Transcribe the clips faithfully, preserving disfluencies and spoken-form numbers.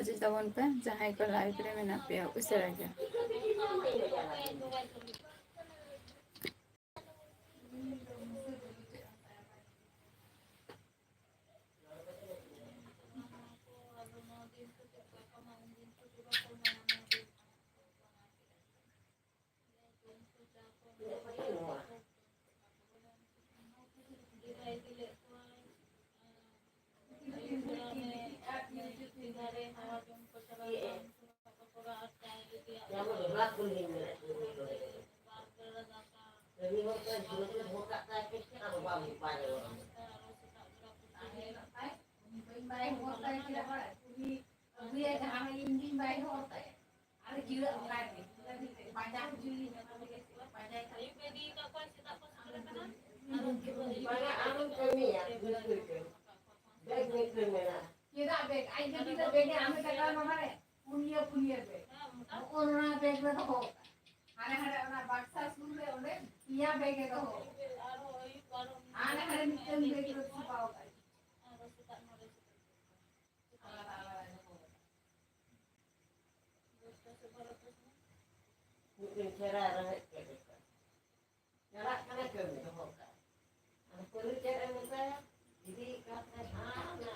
ᱦᱤᱡᱩᱜ ᱛᱟᱵᱚᱱ ᱯᱮ, ᱡᱟᱦᱟᱸᱭ ᱠᱚ live ᱨᱮ ᱢᱮᱱᱟᱜ ᱯᱮᱭᱟ, ᱩᱥᱟᱹᱨᱟ ᱜᱮ᱾ ᱵᱟᱝᱟ, ᱟᱢᱮᱢ ᱠᱟᱹᱢᱤᱭᱟ, ᱵᱮᱜᱽ ᱢᱮᱱᱟᱜᱼᱟ᱾ ᱪᱮᱫᱟᱜ ᱵᱮᱜᱽ? ᱟᱡ ᱡᱩᱫᱤ ᱫᱚ ᱵᱮᱜᱽ ᱮ ᱟᱢᱮ ᱠᱟᱴᱟᱣ ᱱᱚᱣᱟ ᱨᱮ, ᱯᱩᱱᱭᱟᱹ, ᱯᱩᱱᱭᱟᱹ ᱵᱮᱜᱽ᱾ ᱱᱚᱜᱼᱚ ᱱᱚᱣᱟ ᱵᱮᱜᱽ ᱨᱮ ᱫᱚᱦᱚ ᱠᱟᱜᱼᱟ᱾ ᱦᱟᱱᱮ ᱦᱟᱸᱰᱮ ᱚᱱᱟ ᱵᱟᱠᱥᱟ ᱥᱩᱨ ᱨᱮ ᱚᱸᱰᱮ ᱯᱮᱭᱟ ᱵᱮᱜᱽ ᱮ ᱫᱚᱦᱚ ᱠᱟᱜᱼᱟ᱾ ᱦᱟᱱᱮ ᱦᱟᱸᱰᱮ ᱢᱤᱫᱴᱟᱝ ᱵᱮᱜᱽ ᱨᱮ ᱪᱷᱟᱯᱟᱣ ᱠᱟᱜᱼᱟ᱾ ᱟᱞᱟᱫᱟ ᱟᱞᱟᱫᱟ ᱫᱚᱦᱚ ᱠᱟᱜᱼᱟ᱾ ᱢᱤᱫᱴᱟᱝ ᱪᱮᱦᱨᱟ ᱨᱚᱦᱚᱭ ᱠᱮᱫ ᱞᱮᱠᱟ᱾ ᱪᱟᱞᱟᱜ ᱠᱟᱱᱟ ᱠᱟᱹᱢᱤ ᱫᱚᱦᱚ ᱠᱟᱜ᱾ ᱟᱨ ᱯᱟᱹᱞᱩ ᱪᱮᱫ ᱮᱢ ᱢᱮᱛᱟᱭᱟ? ᱤᱫᱤ ᱠᱟᱛᱮ ᱦᱟᱸᱜ ᱚᱱᱟ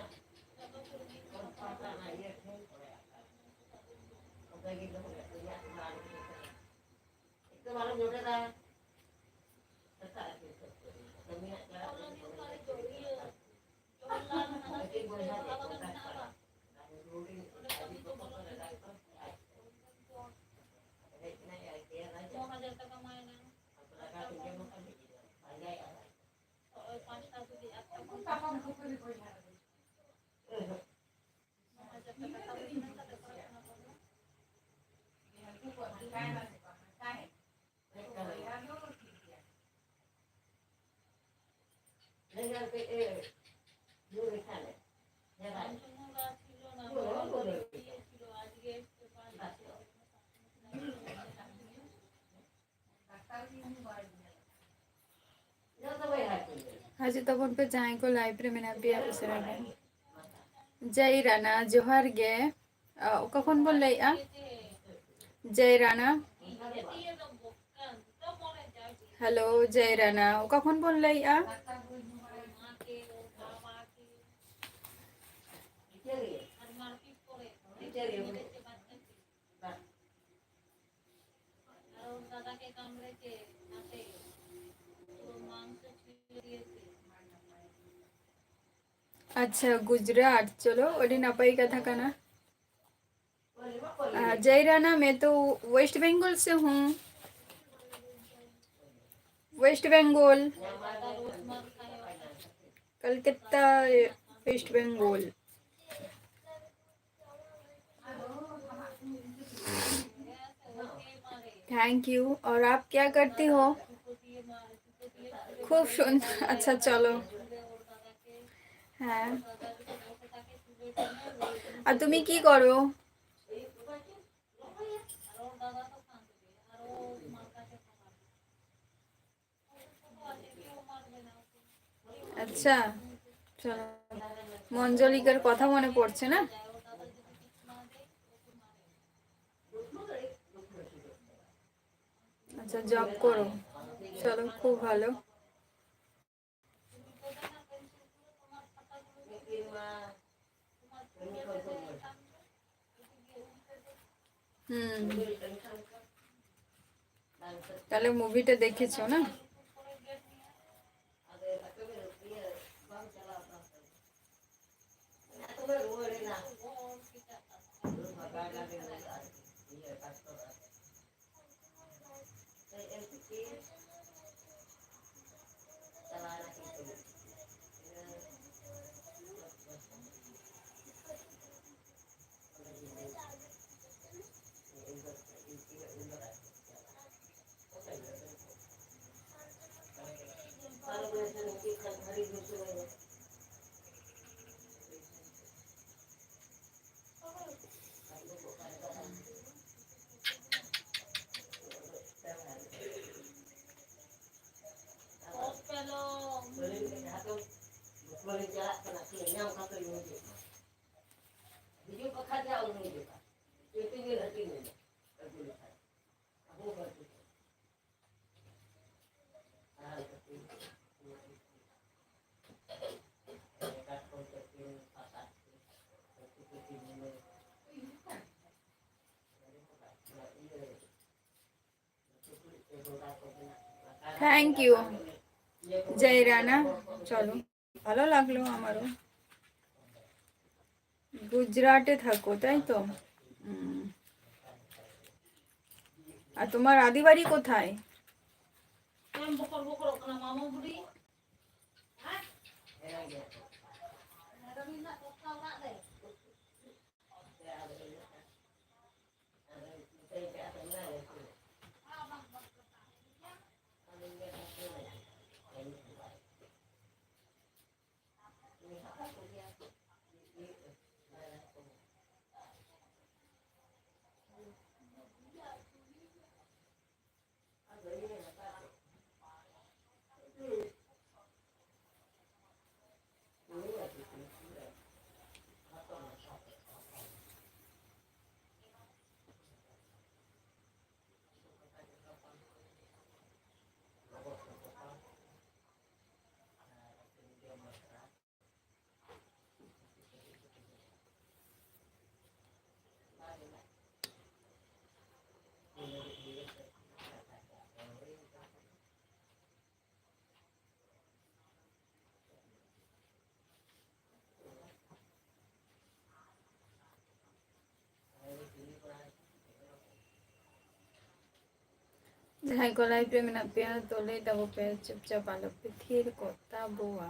ᱚᱱᱟ ᱤᱭᱟᱹ ᱴᱷᱮᱱ ᱠᱚᱭᱟ᱾ ᱚᱱᱠᱟ ᱜᱮ ᱫᱚᱦᱚ ᱠᱟᱜ ᱠᱚᱣᱟ, ᱤᱧᱟᱹᱜ ᱚᱱᱟ ᱟᱞᱚ ᱦᱩᱭᱩᱜ ᱛᱟᱭᱟ᱾ ᱮᱠᱫᱚᱢ ᱟᱞᱚᱢ ᱡᱚᱴᱮᱫᱟ᱾ ᱥᱮᱛᱟᱜ ᱨᱮ ᱠᱟᱹᱢᱤᱭᱟᱜ ᱪᱟᱞᱟᱜ ᱞᱟᱹᱜᱤᱫ ᱚᱱᱟ ᱤᱭᱟᱹ ᱠᱟᱹᱴᱤᱡ ᱵᱚᱭᱦᱟ ᱜᱮ ᱚᱱᱠᱟ ᱠᱟᱱᱟ᱾ ᱟᱨ ᱦᱩᱰᱤᱧ ᱟᱹᱰᱤ ᱵᱚᱛᱚᱨ ᱠᱟᱱᱟ ᱰᱟᱠᱛᱚᱨ᱾ ᱦᱮᱡ ᱮᱱᱟᱭ ᱟᱭ ᱴᱤ ᱟᱭ ᱨᱟᱡᱟ᱾ ᱱᱚ ᱦᱟᱡᱟᱨ ᱴᱟᱠᱟ ᱢᱟᱭᱱᱟ᱾ ᱟᱫᱚ ᱞᱟᱜᱟᱣ ᱛᱮᱜᱮ ᱢᱟ ᱠᱟᱹᱢᱤ ᱜᱮᱭᱟ᱾ ᱯᱟᱸᱡᱟᱭᱮᱫᱼᱟ ᱵᱟᱭ᱾ ᱦᱳᱭ, ᱯᱟᱸᱪᱴᱟ ᱫᱷᱟᱹᱵᱤᱡ ᱟᱨ ᱛᱟᱯᱟᱢ ᱠᱷᱟᱹᱯᱟᱹᱨᱤ ᱵᱚᱭᱦᱟ ᱨᱮ᱾ ᱩᱸᱦᱩᱸ᱾ ᱱᱚ ᱦᱟᱡᱟᱨ ᱴᱟᱠᱟ ᱛᱟᱵᱤᱱ ᱢᱮᱱ ᱠᱟᱛᱮ ᱠᱚᱨᱟᱜ ᱠᱟᱱᱟ ᱠᱚ᱾ ᱩᱱᱠᱩ ᱠᱚ ᱦᱟᱱᱠᱟᱭ ᱱᱟ ᱥᱮ ᱵᱟᱝ? ᱦᱟᱱᱠᱟᱭ᱾ ᱦᱮᱡ ᱠᱟᱱᱟ᱾ ᱵᱚᱭᱦᱟ ᱫᱚ ᱴᱷᱤᱠ ᱜᱮᱭᱟ᱾ ᱵᱷᱮᱜᱟᱨ ᱛᱮ ᱮ, ᱧᱩ ᱞᱮᱠᱷᱟᱱ ᱮ᱾ ᱵᱷᱮᱜᱟᱨ᱾ ᱤᱭᱟᱹ ᱪᱷᱤᱞᱚ, ᱟᱡ ᱜᱮ ᱮᱥᱴᱮ ᱯᱟᱸᱪ ᱵᱟᱥ᱾ ᱦᱤᱡᱩᱜ ᱛᱟᱵᱚᱱ ᱯᱮ, ᱡᱟᱦᱟᱸᱭ ᱠᱚ live ᱨᱮ ᱢᱮᱱᱟᱜ ᱯᱮᱭᱟ, ᱩᱥᱟᱹᱨᱟ ᱜᱮ᱾ ᱡᱟᱭ ᱨᱟᱱᱟ, ᱡᱚᱦᱟᱨ ᱜᱮ᱾ ᱚᱠᱟ ᱠᱷᱚᱱ ᱵᱚᱱ ᱞᱟᱹᱭᱮᱫᱼᱟ? ᱡᱟᱭ ᱨᱟᱱᱟ᱾ ᱦᱮᱞᱳ, ᱡᱟᱭ ᱨᱟᱱᱟ, ᱚᱠᱟ ᱠᱷᱚᱱ ᱵᱚᱱ ᱞᱟᱹᱭᱮᱫᱼᱟ? ᱟᱪᱪᱷᱟ, ᱜᱩᱡᱽᱨᱟᱴ, ᱪᱚᱞᱚ, ᱟᱹᱰᱤ ᱱᱟᱯᱟᱭ ᱠᱟᱛᱷᱟ ᱠᱟᱱᱟ᱾ आ, जय राणा, मैं तो वेस्ट बंगाल से हूँ। West Bengal, Calcutta, West Bengal. Thank you. और आप क्या करती हो? खूब सुंदर। अच्छा, चलो। हाँ। আর তুমি কি করো? আচ্ছা, চলো। মঞ্জলিকার কথা মনে পড়ছে না? আচ্ছা, জব করো। চলো, খুব ভালো। হুম। তাহলে মুভিটা দেখেছো না? Thank you. জয় রানা। চলো, ভালো লাগলো আমারও। গুজরাটে থাকো, তাই তো? হুম। আর তোমার আদি বাড়ি কোথায়? ᱡᱟᱦᱟᱸᱭ ᱠᱚ ᱞᱟᱭᱤᱵᱷ ᱨᱮ ᱢᱮᱱᱟᱜ ᱯᱮᱭᱟ, ᱛᱚ ᱞᱟᱹᱭ ᱛᱟᱵᱚ ᱯᱮ, ᱪᱩᱯᱪᱟᱯ ᱟᱞᱚ ᱯᱮ ᱛᱷᱤᱨ ᱠᱚᱜ ᱛᱟᱵᱚᱣᱟ᱾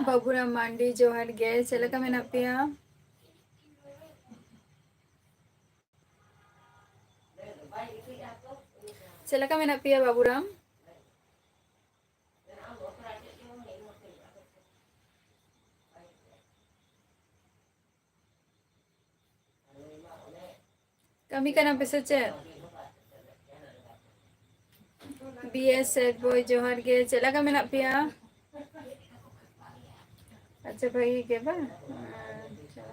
ᱵᱟᱹᱵᱩᱨᱟᱢ ᱢᱟᱱᱰᱤ, ᱡᱚᱦᱟᱨ ᱜᱮ, ᱪᱮᱫ ᱞᱮᱠᱟ ᱢᱮᱱᱟᱜ ᱯᱮᱭᱟ? ᱪᱮᱫ ᱞᱮᱠᱟ ᱢᱮᱱᱟᱜ ᱯᱮᱭᱟ ᱵᱟᱹᱵᱩᱨᱟᱢ? ᱠᱟᱹᱢᱤ ᱠᱟᱱᱟ ᱯᱮ ᱥᱮ ᱪᱮᱫ? ᱵᱤ ᱮᱥ ᱥᱮᱴ ᱵᱚᱭ, ᱡᱚᱦᱟᱨ ᱜᱮ, ᱪᱮᱫ ᱞᱮᱠᱟ ᱢᱮᱱᱟᱜ ᱯᱮᱭᱟ? ᱟᱪᱪᱷᱟ, ᱵᱷᱟᱹᱜᱤ ᱜᱮ ᱵᱟᱝ? ᱟᱪᱪᱷᱟ᱾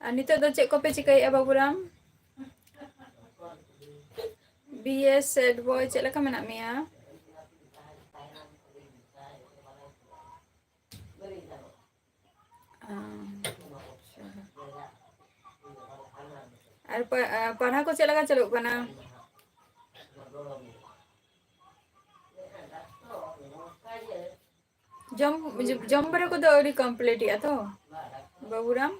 ᱟᱨ ᱱᱤᱛᱚᱜ ᱫᱚ ᱪᱮᱫ ᱠᱚᱯᱮ ᱪᱤᱠᱟᱹᱭᱮᱫᱼᱟ ᱵᱟᱹᱵᱩᱨᱟᱢ? ᱵᱤ ᱮᱥ ᱥᱮᱴ ᱵᱚᱭ, ᱪᱮᱫ ᱞᱮᱠᱟ ᱢᱮᱱᱟᱜ ᱢᱮᱭᱟ? ᱟᱨ ᱯᱟ-, ᱟ, ᱯᱟᱲᱦᱟᱣ ᱠᱚ ᱪᱮᱫ ᱞᱮᱠᱟ ᱪᱟᱹᱞᱩᱜ ᱠᱟᱱᱟ? ᱡᱚᱢ, ᱡᱚᱢ ᱵᱟᱲᱟ ᱠᱚᱫᱚ ᱟᱹᱣᱨᱤ complete ᱮᱜᱼᱟ ᱛᱚ, ᱵᱟᱹᱵᱩᱨᱟᱢ?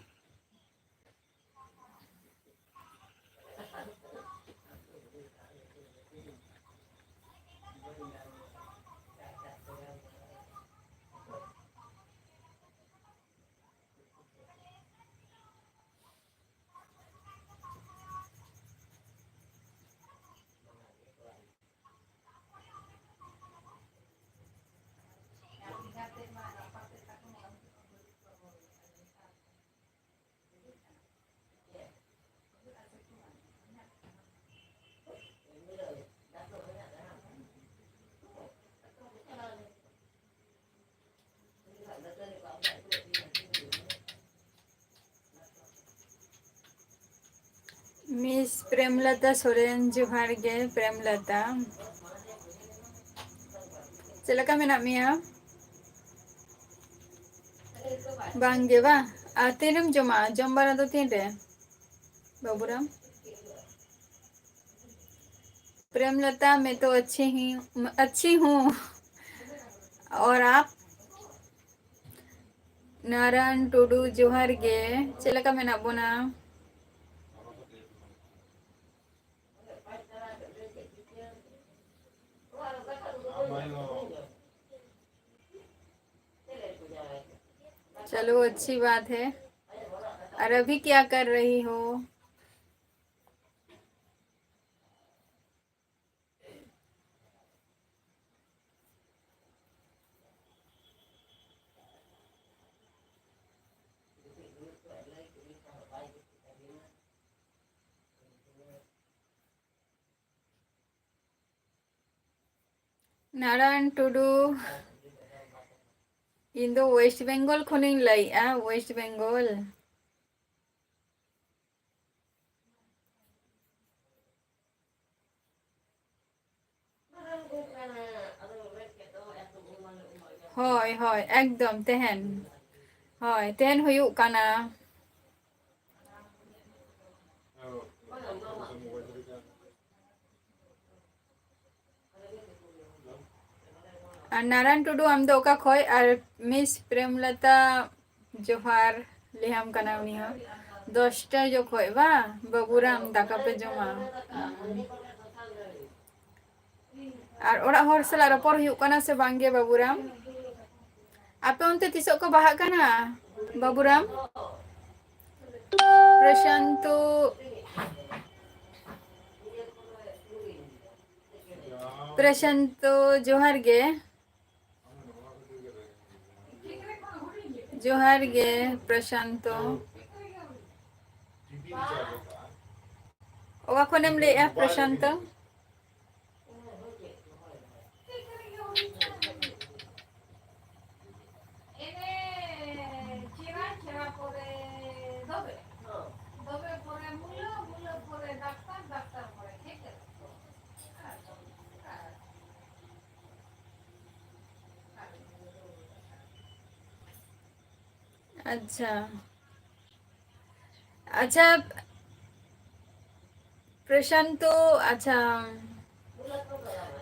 ᱢᱤᱥ ᱯᱨᱮᱢᱞᱚᱛᱟ ᱥᱚᱨᱮᱱ, ᱡᱚᱦᱟᱨ ᱜᱮ ᱯᱨᱮᱢᱞᱚᱛᱟ᱾ ᱪᱮᱫ ᱞᱮᱠᱟ ᱢᱮᱱᱟᱜ ᱢᱮᱭᱟ? ᱵᱟᱝ ᱜᱮ ᱵᱟᱝ? ᱟᱨ ᱛᱤᱨᱮᱢ ᱡᱚᱢᱟ? ᱡᱚᱢ ᱵᱟᱲᱟ ᱫᱚ ᱛᱤᱱᱨᱮ, ᱵᱟᱹᱵᱩᱨᱟᱢ? प्रेमलता, मैं तो अच्छी ही, अच्छी हूँ। और आप? ᱱᱟᱨᱟᱭᱚᱱ ᱴᱩᱰᱩ, ᱡᱚᱦᱟᱨ ᱜᱮ, ᱪᱮᱫ ᱞᱮᱠᱟ ᱢᱮᱱᱟᱜ ᱵᱚᱱᱟ? चलो, अच्छी बात है। और अभी क्या कर रही हो? ᱱᱟᱨᱟᱭᱚᱱ ᱴᱩᱰᱩ, ᱤᱧ ᱫᱚ ᱳᱭᱮᱥᱴ ᱵᱮᱝᱜᱚᱞ ᱠᱷᱚᱱᱤᱧ ᱞᱟᱹᱭᱮᱜᱼᱟ, ᱳᱭᱮᱥᱴ ᱵᱮᱝᱜᱚᱞ᱾ ᱦᱳᱭ, ᱦᱳᱭ, ᱮᱠᱫᱚᱢ ᱛᱮᱦᱮᱧ᱾ ᱦᱳᱭ, ᱛᱮᱦᱮᱧ ᱦᱩᱭᱩᱜ ᱠᱟᱱᱟ᱾ ᱟᱨ ᱱᱟᱨᱟᱭᱚᱱ ᱴᱩᱰᱩ, ᱟᱢ ᱫᱚ ᱚᱠᱟ ᱠᱷᱚᱡ? ᱟᱨ ᱢᱤᱥ ᱯᱨᱮᱢᱞᱚᱛᱟ, ᱡᱚᱦᱟᱨ ᱞᱟᱹᱭᱟᱢ ᱠᱟᱱᱟ ᱩᱱᱤ ᱦᱚᱸ᱾ ᱫᱚᱥᱴᱟ ᱡᱚᱠᱷᱚᱡ ᱵᱟ, ᱵᱟᱹᱵᱩᱨᱟᱢ ᱫᱟᱠᱟ ᱯᱮ ᱡᱚᱢᱟ᱾ ᱟᱨ ᱚᱲᱟᱜ ᱦᱚᱲ ᱥᱟᱞᱟᱜ ᱨᱚᱯᱚᱲ ᱦᱩᱭᱩᱜ ᱠᱟᱱᱟ ᱥᱮ ᱵᱟᱝ ᱜᱮ ᱵᱟᱹᱵᱩᱨᱟᱢ? ᱟᱯᱮ ᱚᱱᱛᱮ ᱛᱤᱥᱚᱜ ᱠᱚ ᱵᱟᱦᱟᱜ ᱠᱟᱱᱟ ᱵᱟᱹᱵᱩᱨᱟᱢ? ᱯᱨᱚᱥᱟᱱᱛᱚ, ᱯᱨᱚᱥᱟᱱᱛᱚ, ᱡᱚᱦᱟᱨ ᱜᱮ᱾ ᱡᱚᱦᱟᱨ ᱜᱮ ᱯᱨᱚᱥᱟᱱᱛᱚ᱾ ᱚᱠᱟ ᱠᱷᱚᱱᱮᱢ ᱞᱟᱹᱭᱮᱜᱼᱟ ᱯᱨᱚᱥᱟᱱᱛᱚ? আচ্ছা। আচ্ছা, প্রশান্ত, আচ্ছা,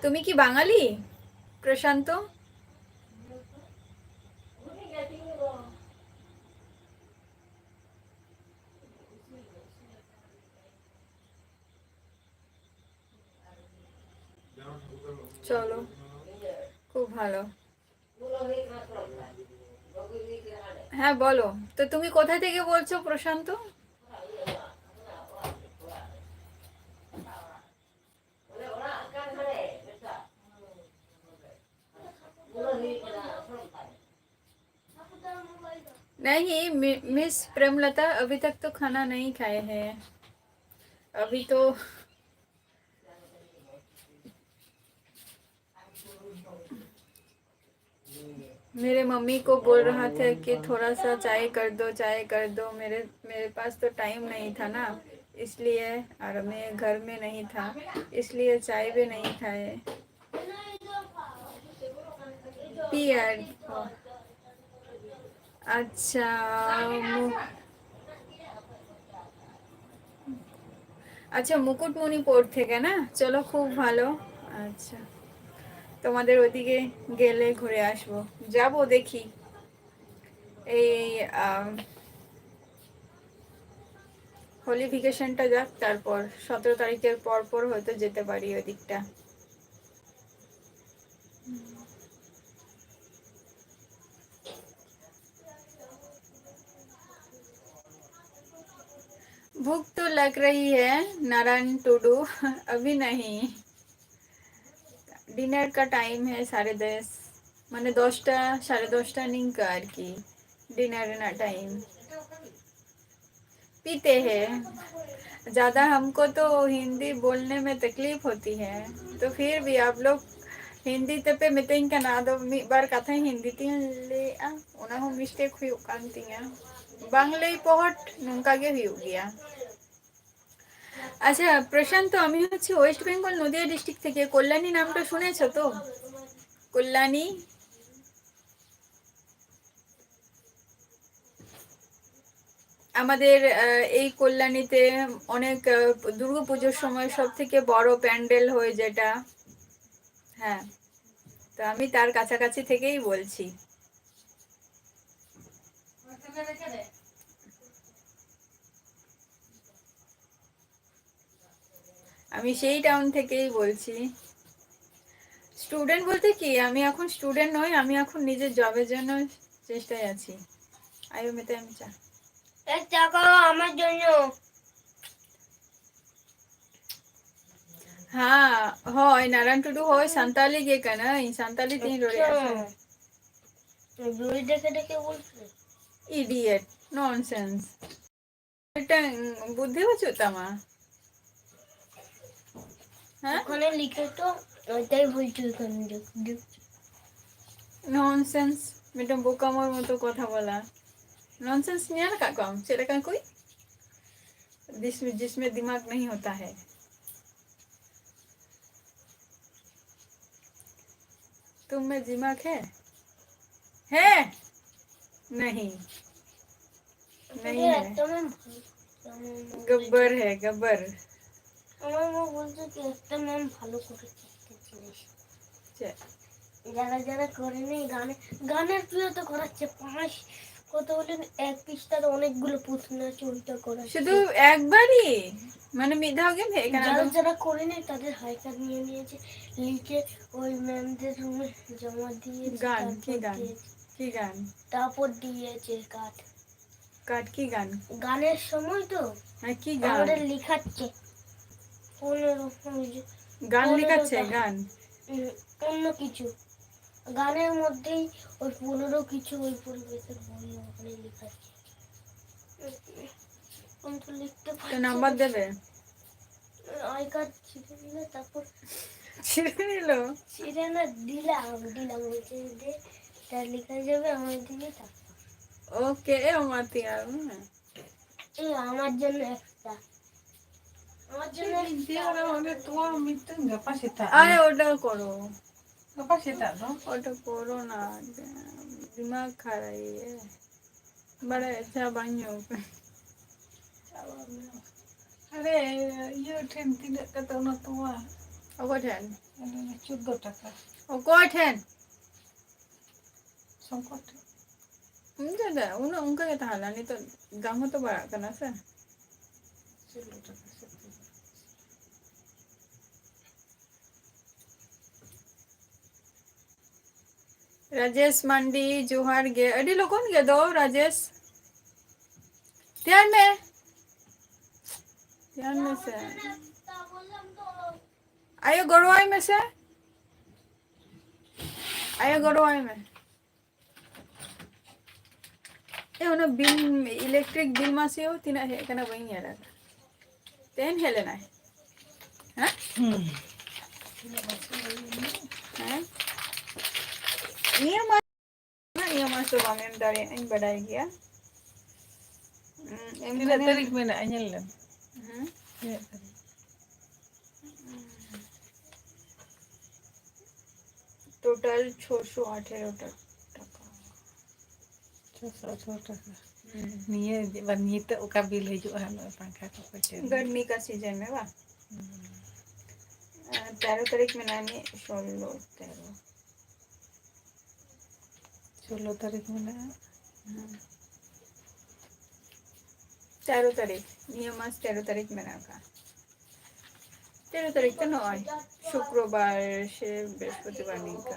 তুমি কি বাঙালি? প্রশান্ত? চলো, খুব ভালো। হ্যাঁ, বলো। তো তুমি কোথা থেকে বলছো, প্রশান্ত? नहीं, मि-, मिस प्रेमलता, अभी तक तो खाना नहीं खाए हैं। अभी तो मेरे मम्मी को बोल रहा था कि थोड़ा सा चाय कर दो, चाय कर दो। मेरे, मेरे पास तो टाइम नहीं था ना, इसलिए, और मैं घर में नहीं था, इसलिए चाय भी नहीं खाए। পিয়ার। আচ্ছা, মু-, আচ্ছা, মুকুটমণিপুর থেকে না? চলো, খুব ভালো। আচ্ছা, তোমাদের ওদিকে গেলে ঘুরে আসবো, যাবো, দেখি। এই, আম, হোলি ভ্যাকেশনটা যাক, তারপর সতেরো তারিখের পর পর হয়তো যেতে পারি ওদিকটা। भूख तो लग रही है, नारायण टुडू। अभी नहीं, डिनर का टाइम है साढ़े दस, মানে দশটা, সাড়ে দশটা নিংকা আর কি, ডিনার না টাইম। पीते हैं। ज़्यादा हमको तो हिंदी बोलने में तकलीफ होती है, तो फिर भी आप लोग हिंदी ᱛᱮᱯᱮ ᱢᱤᱛᱟᱹᱧ ᱠᱟᱱᱟ, ᱟᱫᱚ ᱢᱤᱫ ᱵᱟᱨ ᱠᱟᱛᱷᱟᱧ ᱦᱤᱱᱫᱤ ᱛᱤᱧ ᱞᱟᱹᱭᱮᱜᱼᱟ, ᱚᱱᱟ ᱦᱚᱸ ᱢᱤᱥᱴᱮᱠ ᱦᱩᱭᱩᱜ ᱠᱟᱱ ᱛᱤᱧᱟ᱾ ᱵᱟᱝ ᱞᱟᱹᱭ ᱯᱚᱦᱚᱴ ᱱᱚᱝᱠᱟ ᱜᱮ ᱦᱩᱭᱩᱜ ᱜᱮᱭᱟ᱾ আচ্ছা প্রশান্ত, আমি হচ্ছি ওয়েস্ট বেঙ্গল নদিয়া ডিস্ট্রিক্ট থেকে। কল্যাণী নামটা শুনেছো তো? কল্যাণী। আমাদের আহ, এই কল্যাণীতে অনেক আহ, দুর্গাপুজোর সময় সব থেকে বড় প্যান্ডেল হয় যেটা। হ্যাঁ, তো আমি তার কাছাকাছি থেকেই বলছি। আমি সেই টাউন থেকেই বলছি। স্টুডেন্ট বলতে কি, আমি এখন স্টুডেন্ট নই, আমি এখন নিজের জবের জন্য চেষ্টায় আছি। ᱟᱭᱳ ᱢᱮᱛᱟᱭ ᱢᱮ ᱪᱟ᱾ ᱮ, ᱪᱟ ᱠᱚ ᱟᱢᱟᱜ ᱡᱚᱱᱭᱚ᱾ ᱦᱮᱸ, ᱦᱳᱭ, ᱱᱟᱨᱟᱭᱚᱱ ᱴᱩᱰᱩ ᱦᱳᱭ ᱥᱟᱱᱛᱟᱞᱤ ᱜᱮ ᱠᱟᱱᱟᱹᱧ, ᱥᱟᱱᱛᱟᱞᱤ ᱛᱤᱧ ᱨᱚᱲᱮᱫᱼᱟ ᱥᱮ᱾ ᱟᱪᱪᱷᱟ᱾ ᱵᱳᱭ ᱰᱮᱠᱷᱮ ᱰᱮᱠᱷᱮ ᱵᱚᱞᱛᱮ? Idiot, nonsense. ᱢᱤᱫᱴᱟᱝ ᱵᱩᱫᱽᱫᱷᱤ ᱵᱟᱹᱪᱩᱜ ᱛᱟᱢᱟ᱾ ᱦᱮᱸ? ওখানে লিখে তো ওইটাই বলছি ওখানে দেখ, দেখ। Nonsense, ᱢᱤᱫᱴᱟᱝ ᱵᱳᱠᱟᱢᱳᱨ ᱢᱚᱛᱚ ᱠᱚᱛᱷᱟ ᱵᱚᱞᱟ᱾ Nonsense ᱧᱮᱞ ᱟᱠᱟᱫ ᱠᱚᱣᱟᱢ ᱪᱮᱫ ᱞᱮᱠᱟᱱ ᱠᱩᱭ? जिसमें, जिसमें दिमाग नहीं होता है। तुम में दिमाग है? है? नहीं। नहीं है। একদম ভালো। গব্বর হে, গব্বর। আমার মা বলছে কি, একটা ম্যাম ভালো করে শিখিয়েছিলিস। চে। যারা যারা করেনি গানে, গানের প্রিয় তো করাচ্ছে, পাঁচ, কত বলেন, এক পৃষ্ঠার অনেকগুলো প্রশ্ন আছে, ওইটা করাচ্ছে। শুধু একবারই? মানে, ᱢᱤᱫ ᱫᱷᱟᱣ ᱜᱮᱢ ᱦᱮᱡ ᱟᱠᱟᱱᱟ? যারা আদᱚ? যারা করেনি, তাদের হাই কার্ড নিয়ে নিয়েছে, লিখে ওই ম্যামদের রুমে জমা দিয়েছে, গান, কি তারপর গান? দিয়েছে। কি গান? তারপর দিয়েছে কার্ড। কার্ড কি গান? গানের সময় তো হ্যাঁ, কি গান? আমাদের লিখাচ্ছে। পনেরো, ওই যে গান পনেরোটা। লিখাচ্ছে, গান? উম, অন্য কিছু। গানের মধ্যেই ওই পনেরো কিছু ওই পরিবেশের বই ওখানে লিখাচ্ছে। আমি তো লিখতে তো পারছি নাম্বার না। দেবে? আই কার্ড ছিঁড়ে নিলে তারপর ছিঁড়ে নিল? ছিঁড়ে না, দিলাম, দিলাম। বলছে যে, "দে, তা লেখা যাবে, আমার দিকে তারপর।" ওকে, এ আমার তিয়ার না। এই আমার জন্য একটা। আমার জন্য ᱪᱮᱫ ᱤᱧ ᱪᱤᱠᱟᱹᱭᱟ, ᱚᱱᱟ ᱚᱸᱰᱮ ᱛᱚᱣᱟ ᱢᱤᱫᱴᱟᱝ ᱜᱟᱯᱟ ᱥᱮᱛᱟᱜ ᱟᱨᱮ ᱨᱮ᱾ ᱚᱰᱟᱨ ᱠᱚᱨᱚ᱾ ᱜᱟᱯᱟ ᱥᱮᱛᱟᱜ ᱫᱚ? ᱚᱰᱟᱨ ᱠᱚᱨᱚ ᱱᱟ, ᱫᱤᱢᱟᱜᱽ ᱠᱷᱟᱨᱟᱯ ᱦᱮ᱾ ᱵᱟᱲᱟᱭ ᱪᱟ ᱵᱟᱝ ᱧᱩ ᱠᱟᱱᱟ᱾ ᱪᱟ ᱵᱟᱝ ᱧᱩ᱾ ᱟᱨᱮ, ᱤᱭᱟᱹ ᱴᱷᱮᱱ ᱛᱤᱱᱟᱹᱜ ᱠᱟᱛᱮ ᱚᱱᱟ ᱛᱚᱣᱟ? ᱚᱠᱚᱭ ᱴᱷᱮᱱ? ᱚᱱᱟ ᱪᱳᱫᱽᱫᱳ ᱴᱟᱠᱟ᱾ ᱚᱠᱚᱭ ᱴᱷᱮᱱ? ᱥᱚᱝᱠᱚᱨ ᱴᱷᱮᱱ᱾ ᱤᱧ ᱫᱚ ᱫᱟ, ᱩᱱᱟᱹᱜ ᱚᱱᱠᱟ ᱜᱮ ᱛᱟᱦᱮᱸ ᱞᱮᱱᱟ᱾ ᱱᱤᱛᱚᱜ ᱫᱟᱢ ᱦᱚᱸᱛᱚ ᱵᱟᱲᱦᱟᱜ ᱠᱟᱱᱟ ᱥᱮ᱾ ᱥᱳᱞᱞᱳ ᱴᱟᱠᱟ, ᱥᱚᱛᱛᱚᱨ ᱴᱟᱠᱟ᱾ ᱨᱟᱡᱮᱥ ᱢᱟᱱᱰᱤ, ᱡᱚᱦᱟᱨ ᱜᱮ᱾ ᱟᱹᱰᱤ ᱞᱚᱜᱚᱱ ᱜᱮ ᱫᱚ, ᱨᱟᱡᱮᱥ᱾ ᱛᱮᱭᱟᱨ ᱢᱮ᱾ ᱛᱮᱭᱟᱨ ᱢᱮᱥᱮ᱾ ᱟᱭᱳ, ᱜᱚᱲᱚᱣᱟᱭ ᱢᱮᱥᱮ᱾ ᱟᱭᱳ, ᱜᱚᱲᱚᱣᱟᱭ ᱢᱮ᱾ ᱮ, ᱚᱱᱟ ᱵᱤᱞ, electric ᱵᱤᱞ ᱢᱟᱥᱮ ᱛᱤᱱᱟᱹᱜ ᱦᱮᱡ ᱟᱠᱟᱱᱟ, ᱵᱟᱹᱧ ᱧᱮᱞ ᱟᱠᱟᱫᱟ᱾ ᱛᱮᱦᱮᱧ ᱦᱮᱡ ᱞᱮᱱᱟᱭ? ᱦᱮᱸ? ᱦᱩᱸ᱾ ᱦᱮᱸ? ᱱᱤᱭᱟᱹ ᱢᱟᱥ, ᱱᱤᱭᱟᱹ ᱢᱟᱥ ᱫᱚ ᱵᱟᱢ ᱮᱢ ᱫᱟᱲᱮᱭᱟᱜᱼᱟ, ᱤᱧ ᱵᱟᱰᱟᱭ ᱜᱮᱭᱟ᱾ ᱩᱸ, ᱮᱢ ᱛᱤᱱᱟᱹᱜ ᱠᱷᱟᱱᱮᱢ ᱛᱟᱹᱨᱤᱠᱷ ᱢᱮᱱᱟᱜᱼᱟ? ᱧᱮᱞ ᱞᱮᱢ᱾ ᱦᱮᱸ? ᱛᱤᱱᱟᱹᱜ ᱛᱟᱹᱨᱤᱠᱷ? Total ᱪᱷᱚᱥᱚ ᱟᱴᱷᱮᱨᱚ ᱴᱟᱠᱟ᱾ ᱪᱷᱚᱥᱚ ᱟᱴᱷᱮᱨᱚ ᱴᱟᱠᱟ᱾ ᱦᱩᱸ᱾ ᱱᱤᱭᱟᱹ ᱡᱮ ᱵᱟᱝ, ᱱᱤᱛᱚᱜ ᱚᱠᱟ ᱵᱤᱞ ᱦᱤᱡᱩᱜᱼᱟ ᱦᱟᱸᱜ, ᱱᱚᱜᱼᱚᱭ ᱯᱟᱝᱠᱷᱟ ᱠᱚ ᱠᱚ ᱪᱟᱹᱞᱩ᱾ ᱜᱟᱨᱢᱤ ᱠᱟ ᱥᱤᱡᱚᱱ ᱢᱮ ᱵᱟᱝ? ᱦᱩᱸ᱾ ᱟᱨ ᱛᱮᱨᱚ ᱛᱟᱹᱨᱤᱠᱷ ᱢᱮᱱᱟᱜᱼᱟ ᱱᱤᱭᱟᱹ, ᱥᱳᱞᱞᱳ, ᱛᱮᱨᱚ᱾ ᱥᱳᱞᱞᱳ ᱛᱟᱹᱨᱤᱠᱷ ᱢᱮᱱᱟᱜᱼᱟ᱾ ᱦᱩᱸ᱾ ᱛᱮᱨᱚ ᱛᱟᱹᱨᱤᱠᱷ, ᱱᱤᱭᱟᱹ ᱢᱟᱥ ᱛᱮᱨᱚ ᱛᱟᱹᱨᱤᱠᱷ ᱢᱮᱱᱟᱜ ᱟᱠᱟᱫᱼᱟ᱾ ᱛᱮᱨᱚ ᱛᱟᱹᱨᱤᱠᱷ ᱛᱚ ᱱᱚᱜᱼᱚᱭ ᱥᱩᱠᱨᱚᱵᱟᱨ ᱥᱮ ᱵᱨᱤᱦᱚᱥᱯᱚᱛᱤᱵᱟᱨ ᱱᱤᱝᱠᱟ᱾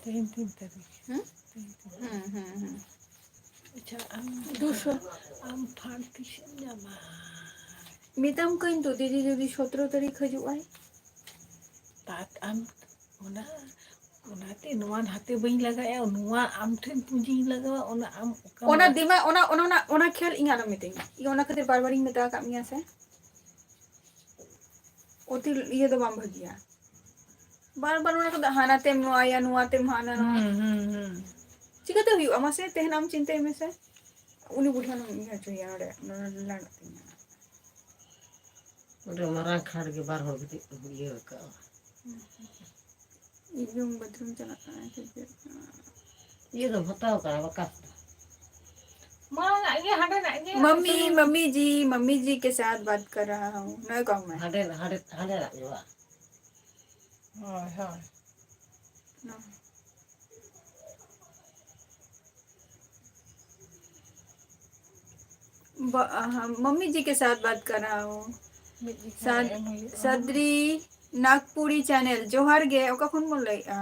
ᱛᱮᱦᱮᱧ ᱛᱤᱱ ᱛᱟᱹᱨᱤᱠᱷ? ᱦᱩᱸ? ᱛᱮᱦᱮᱧ ᱛᱤᱱ ᱛᱟᱹᱨᱤᱠᱷ? ᱦᱩᱸ, ᱦᱩᱸ, ᱦᱩᱸ᱾ ᱟᱪᱪᱷᱟ, ᱟᱢ ᱫᱩᱥᱚ᱾ ᱟᱢ ᱯᱷᱟᱱᱰ ᱛᱤᱥᱮᱢ ᱧᱟᱢᱟ? ᱢᱮᱛᱟᱢ ᱠᱟᱹᱱᱟᱹᱧ ᱛᱚ, ᱫᱤᱫᱤ ᱡᱩᱫᱤ ᱥᱚᱛᱨᱚ ᱛᱟᱹᱨᱤᱠᱷ ᱦᱤᱡᱩᱜ ᱟᱭ᱾ ᱛᱟᱛ ᱟᱢ ᱚᱱᱟ, ᱚᱱᱟᱛᱮ ᱱᱚᱣᱟ ᱱᱟᱛᱮ ᱵᱟᱹᱧ ᱞᱟᱜᱟᱭᱟ, ᱱᱚᱣᱟ ᱟᱢ ᱴᱷᱮᱱ ᱯᱩᱸᱡᱤᱧ ᱞᱟᱜᱟᱣᱟ, ᱚᱱᱟ ᱟᱢ ᱚᱠᱟᱢ ᱚᱱᱟ ᱞᱟᱜᱟᱣᱟ? ᱫᱤᱢᱟ-, ᱚᱱᱟ, ᱚᱱᱟ, ᱚᱱᱟ, ᱚᱱᱟ ᱠᱷᱮᱭᱟᱞ ᱤᱧ ᱟᱞᱚᱢ ᱢᱤᱛᱟᱹᱧᱟ᱾ ᱤᱧ ᱚᱱᱟ ᱠᱷᱟᱹᱛᱤᱨ ᱵᱟᱨ ᱵᱟᱨᱤᱧ ᱢᱮᱛᱟ ᱟᱠᱟᱫ ᱢᱮᱭᱟ ᱥᱮ᱾ ᱚᱛᱤ ᱤᱭᱟᱹ ᱫᱚ ᱵᱟᱝ ᱵᱷᱟᱹᱜᱤᱭᱟ᱾ ᱵᱟᱨ ᱵᱟᱨ ᱚᱱᱟ ᱠᱚᱫᱚ ᱦᱟᱱᱟ ᱛᱮᱢ ᱱᱚᱣᱟᱭᱟ, ᱱᱚᱣᱟ ᱛᱮᱢ ᱦᱟᱱᱟ ᱱᱚᱣᱟ᱾ ᱦᱩᱸ, ᱦᱩᱸ, ᱦᱩᱸ᱾ ᱪᱤᱠᱟᱹᱛᱮ ᱦᱩᱭᱩᱜᱼᱟ ᱢᱟᱥᱮ? ᱛᱮᱦᱮᱧ ᱟᱢ ᱪᱤᱱᱛᱟᱹᱭ ᱢᱮᱥᱮ᱾ ᱩᱱᱤ ᱵᱩᱰᱷᱤ ᱦᱟᱲᱟᱢ ᱤᱭᱟᱹ ᱦᱚᱪᱚᱭᱮᱭᱟ ᱱᱚᱰᱮ, ᱱᱚᱰᱮ ᱞᱟᱲᱟᱜ ᱛᱤᱧᱟ᱾ ᱚᱸᱰᱮ ᱢᱟᱨᱟᱝ ᱠᱷᱟᱴ ᱜᱮ ᱵᱟᱨ ᱦᱚᱲ ᱠᱟᱹᱴᱤᱡ ᱠᱚ ᱤᱭᱟᱹ ᱟᱠᱟᱫᱼᱟ᱾ ᱤᱧ ᱡᱚᱝ ᱵᱟᱛᱷᱨᱩᱢ ᱪᱟᱞᱟᱜ ᱠᱟᱱᱟ, ᱪᱮᱫ ᱪᱮᱫ ᱠᱟᱱᱟ? ᱤᱭᱟᱹ ᱫᱚ ᱦᱟᱛᱟᱣ ᱠᱟᱱᱟ ᱵᱟᱠᱟᱥ ᱫᱚ᱾ ᱢᱟ, ᱤᱭᱟᱹ ᱦᱟᱸᱰᱮ ᱱᱟᱜ ᱤᱭᱟᱹ ᱢᱟᱢᱤ, ᱦᱟᱸᱰᱮ ᱢᱟᱢᱤ ᱡᱤ, ᱢᱟᱢᱤ ᱡᱤ ᱠᱮ ᱥᱟᱛᱷ ᱵᱟᱛ ᱠᱟᱨ ᱨᱟᱦᱟ ᱦᱩᱸ᱾ ᱱᱚᱜᱼᱚᱭ ᱠᱚ ᱢᱮ᱾ ᱦᱟᱸᱰᱮ, ᱦᱟᱸᱰᱮ, ᱦᱟᱸᱰᱮ ᱱᱟᱜ ᱜᱮ ᱵᱟᱝ? ᱦᱳᱭ, ᱦᱳᱭ᱾ ᱱᱚ᱾ ᱵᱟ-, ᱟᱦᱟ, ᱢᱟᱢᱤ ᱡᱤ ᱠᱮ ᱥᱟᱛᱷ ᱵᱟᱛ ᱠᱟᱨ ᱨᱟᱦᱟ ᱦᱩᱸ᱾ ᱢᱤᱫ ᱡᱤᱠᱷᱟ ᱥᱟᱫ-, ᱮᱢ ᱦᱩᱭᱩᱜᱼᱟ᱾ ᱥᱟᱫᱽᱨᱤ ᱱᱟᱜᱽᱯᱩᱨᱤ ᱪᱮᱱᱮᱞ, ᱡᱚᱦᱟᱨ ᱜᱮ, ᱚᱠᱟ ᱠᱷᱚᱱ ᱵᱚᱱ ᱞᱟᱹᱭᱮᱫᱼᱟ?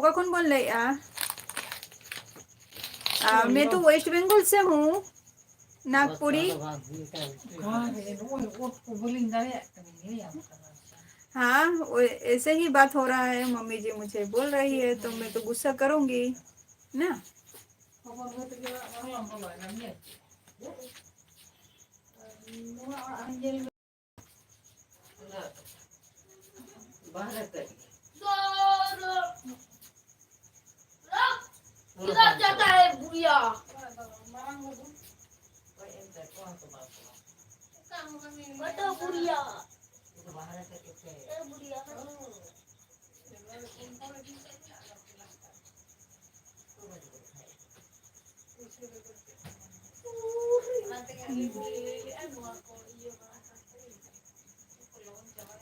ᱚᱠᱟ ᱠᱷᱚᱱ ᱵᱚᱱ ᱞᱟᱹᱭᱮᱜᱼᱟ? ᱟᱨ मैं तो वेस्ट बंगाल से हूँ, नागपुरी। हाँ, वो ऐसे ही बात हो रहा है, मम्मी जी मुझे बोल रही है तो मैं तो गुस्सा करूंगी ना। किधर जाता है बुढ़िया? बता बुढ़िया। ए बुढ़िया।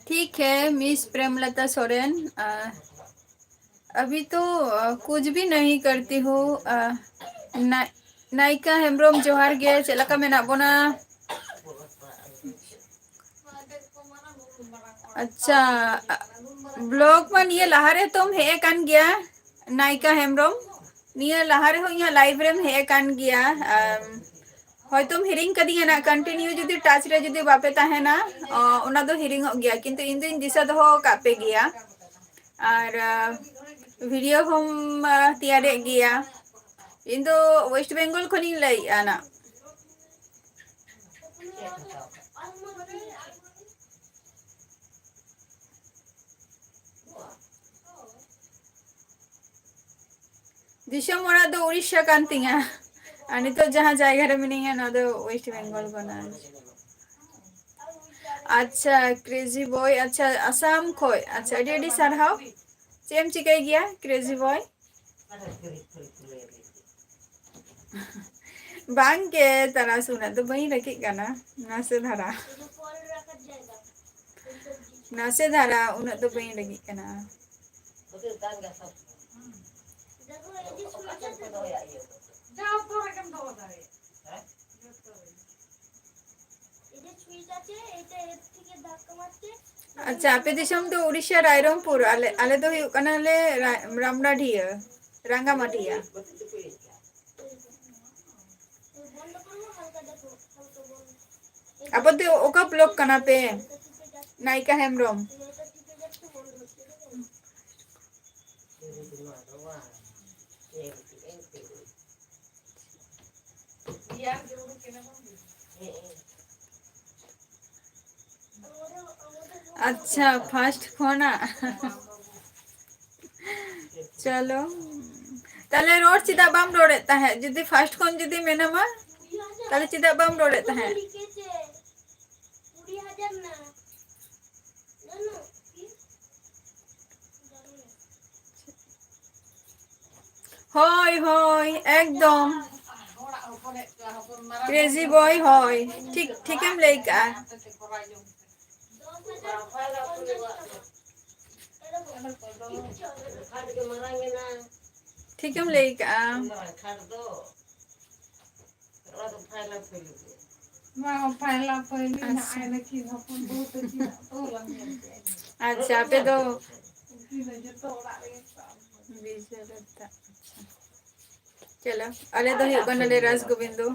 ठीक है, मिस प्रेमलता सोरेन, आ, अभी तो, आ, कुछ भी नहीं करती हूँ। आ, ना, ᱱᱟᱭᱤᱠᱟ ᱦᱮᱢᱵᱨᱚᱢ, ᱡᱚᱦᱟᱨ ᱜᱮ, ᱪᱮᱫ ᱞᱮᱠᱟ ᱢᱮᱱᱟᱜ ᱵᱚᱱᱟ? ᱟᱪᱪᱷᱟ, ᱵᱞᱚᱜ ᱢᱟ ᱱᱤᱭᱟᱹ ᱞᱟᱦᱟ ᱨᱮ ᱛᱚᱢ ᱦᱮᱡ ᱟᱠᱟᱱ ᱜᱮᱭᱟ, ᱱᱟᱭᱤᱠᱟ ᱦᱮᱢᱵᱨᱚᱢ, ᱱᱤᱭᱟᱹ ᱞᱟᱦᱟ ᱨᱮᱦᱚᱸ ᱤᱧᱟᱹᱜ ᱞᱟᱭᱤᱵᱷ ᱨᱮᱢ ᱦᱮᱡ ᱟᱠᱟᱱ ᱜᱮᱭᱟ᱾ ᱟᱢ, ᱦᱚᱭᱛᱳᱢ ᱦᱤᱲᱤᱧ ᱠᱟᱫᱤᱧᱟ ᱱᱟᱜ, ᱠᱚᱱᱴᱤᱱᱤᱭᱩ ᱡᱩᱫᱤ ᱴᱟᱪ ᱨᱮ ᱡᱩᱫᱤ ᱵᱟᱯᱮ ᱛᱟᱦᱮᱱᱟ, ᱚ, ᱚᱱᱟ ᱫᱚ ᱦᱤᱲᱤᱧᱚᱜ ᱜᱮᱭᱟ, ᱠᱤᱱᱛᱩ ᱤᱧ ᱫᱚᱧ ᱫᱤᱥᱟᱹ ᱫᱚᱦᱚ ᱟᱠᱟᱫ ᱯᱮ ᱜᱮᱭᱟ᱾ ᱟᱨ, ᱟ, ᱵᱷᱤᱰᱤᱭᱳ ᱦᱚᱸᱢ, ᱟ, ᱛᱮᱭᱟᱨᱮᱫ ᱜᱮᱭᱟ᱾ ᱤᱧ ᱫᱚ ᱳᱭᱮᱥᱴ ᱵᱮᱝᱜᱚᱞ ᱠᱷᱚᱱᱤᱧ ᱞᱟᱹᱭᱮᱫᱼᱟ ᱱᱟᱜ᱾ ᱫᱤᱥᱚᱢ ᱚᱲᱟᱜ ᱫᱚ ᱩᱲᱤᱥᱥᱟ ᱠᱟᱱ ᱛᱤᱧᱟ, ᱟᱨ ᱱᱤᱛᱚᱜ ᱡᱟᱦᱟᱸ ᱡᱟᱭᱜᱟ ᱨᱮ ᱢᱤᱱᱟᱹᱧᱟ, ᱱᱚᱣᱟ ᱫᱚ ᱳᱭᱮᱥᱴ ᱵᱮᱝᱜᱚᱞ ᱠᱟᱱᱟ᱾ ᱟᱪᱪᱷᱟ, ᱠᱨᱮᱡᱤ ᱵᱚᱭ, ᱟᱪᱪᱷᱟ, ᱟᱥᱟᱢ ᱠᱷᱚᱡ, ᱟᱪᱪᱷᱟ, ᱟᱹᱰᱤ ᱟᱹᱰᱤ ᱥᱟᱨᱦᱟᱣ᱾ ᱪᱮᱫ ᱮᱢ ᱪᱤᱠᱟᱹᱭ ᱜᱮᱭᱟ, ᱠᱨᱮᱡᱤ ᱵᱚᱭ? ᱵᱟᱝ ᱜᱮ, ᱛᱟᱨᱟᱥ, ᱩᱱᱟᱹᱜ ᱫᱚ ᱵᱟᱹᱧ ᱨᱟᱹᱜᱤᱜ ᱠᱟᱱᱟ, ᱱᱟᱥᱮ ᱫᱷᱟᱨᱟ᱾ ᱱᱟᱥᱮ ᱫᱷᱟᱨᱟ, ᱩᱱᱟᱹᱜ ᱫᱚ ᱵᱟᱹᱧ ᱨᱟᱹᱜᱤᱜ ᱠᱟᱱᱟ᱾ এই যে সুইচ আছে, এটা এর থেকে ধাক্কা মারছে, ᱟᱪᱪᱷᱟ, ᱟᱯᱮ ᱫᱤᱥᱚᱢ ᱫᱚ ᱩᱲᱤᱥᱥᱟ ᱨᱟᱭᱨᱚᱝᱯᱩᱨ, ᱟᱞᱮ, ᱟᱞᱮ ᱫᱚ ᱦᱩᱭᱩᱜ ᱠᱟᱱᱟᱞᱮ ᱨᱟ-, ᱨᱟᱢᱰᱟᱰᱷᱤᱭᱟᱹ, ᱨᱟᱸᱜᱟᱢᱟᱴᱤᱭᱟ᱾ ᱟᱯᱮ ᱫᱚ ᱚᱠᱟ block ᱠᱟᱱᱟ ᱯᱮ? ᱱᱟᱭᱤᱠᱟ ᱦᱮᱢᱵᱨᱚᱢ᱾ ᱟᱪᱪᱷᱟ, first ᱠᱷᱚᱱᱟᱜ᱾ ᱪᱚᱞᱚ, ᱛᱟᱦᱞᱮ ᱨᱚᱲ ᱪᱮᱫᱟᱜ ᱵᱟᱢ ᱨᱚᱲᱮᱫ ᱛᱟᱦᱮᱸᱫ? ᱡᱩᱫᱤ first ᱠᱷᱚᱱ ᱡᱩᱫᱤ ᱢᱮᱱᱟᱢᱟ, ᱛᱟᱦᱞᱮ ᱪᱮᱫᱟᱜ ᱵᱟᱢ ᱨᱚᱲᱮᱫ ᱛᱟᱦᱮᱸᱫ? ᱦᱳᱭ, ᱦᱳᱭ, ᱮᱠᱫᱚᱢ᱾ Crazy boy, ᱦᱳᱭ, ᱴᱷᱤᱠ, ᱴᱷᱤᱠᱮᱢ ᱞᱟᱹᱭ ᱠᱟᱜᱼᱟ᱾ ᱴᱷᱤᱠᱮᱢ ᱞᱟᱹᱭ ᱠᱟᱜᱼᱟ᱾ ᱟᱪᱪᱷᱟ᱾ ᱟᱪᱪᱷᱟ, ᱟᱯᱮ ᱫᱚ ᱵᱤᱡᱚᱭ ᱫᱚᱛᱛᱟ, ᱟᱪᱪᱷᱟ᱾ ᱪᱚᱞᱚ, ᱟᱞᱮ ᱫᱚ ᱦᱩᱭᱩᱜ ᱠᱟᱱᱟᱞᱮ ᱨᱟᱥ ᱜᱳᱵᱤᱱᱫᱚ᱾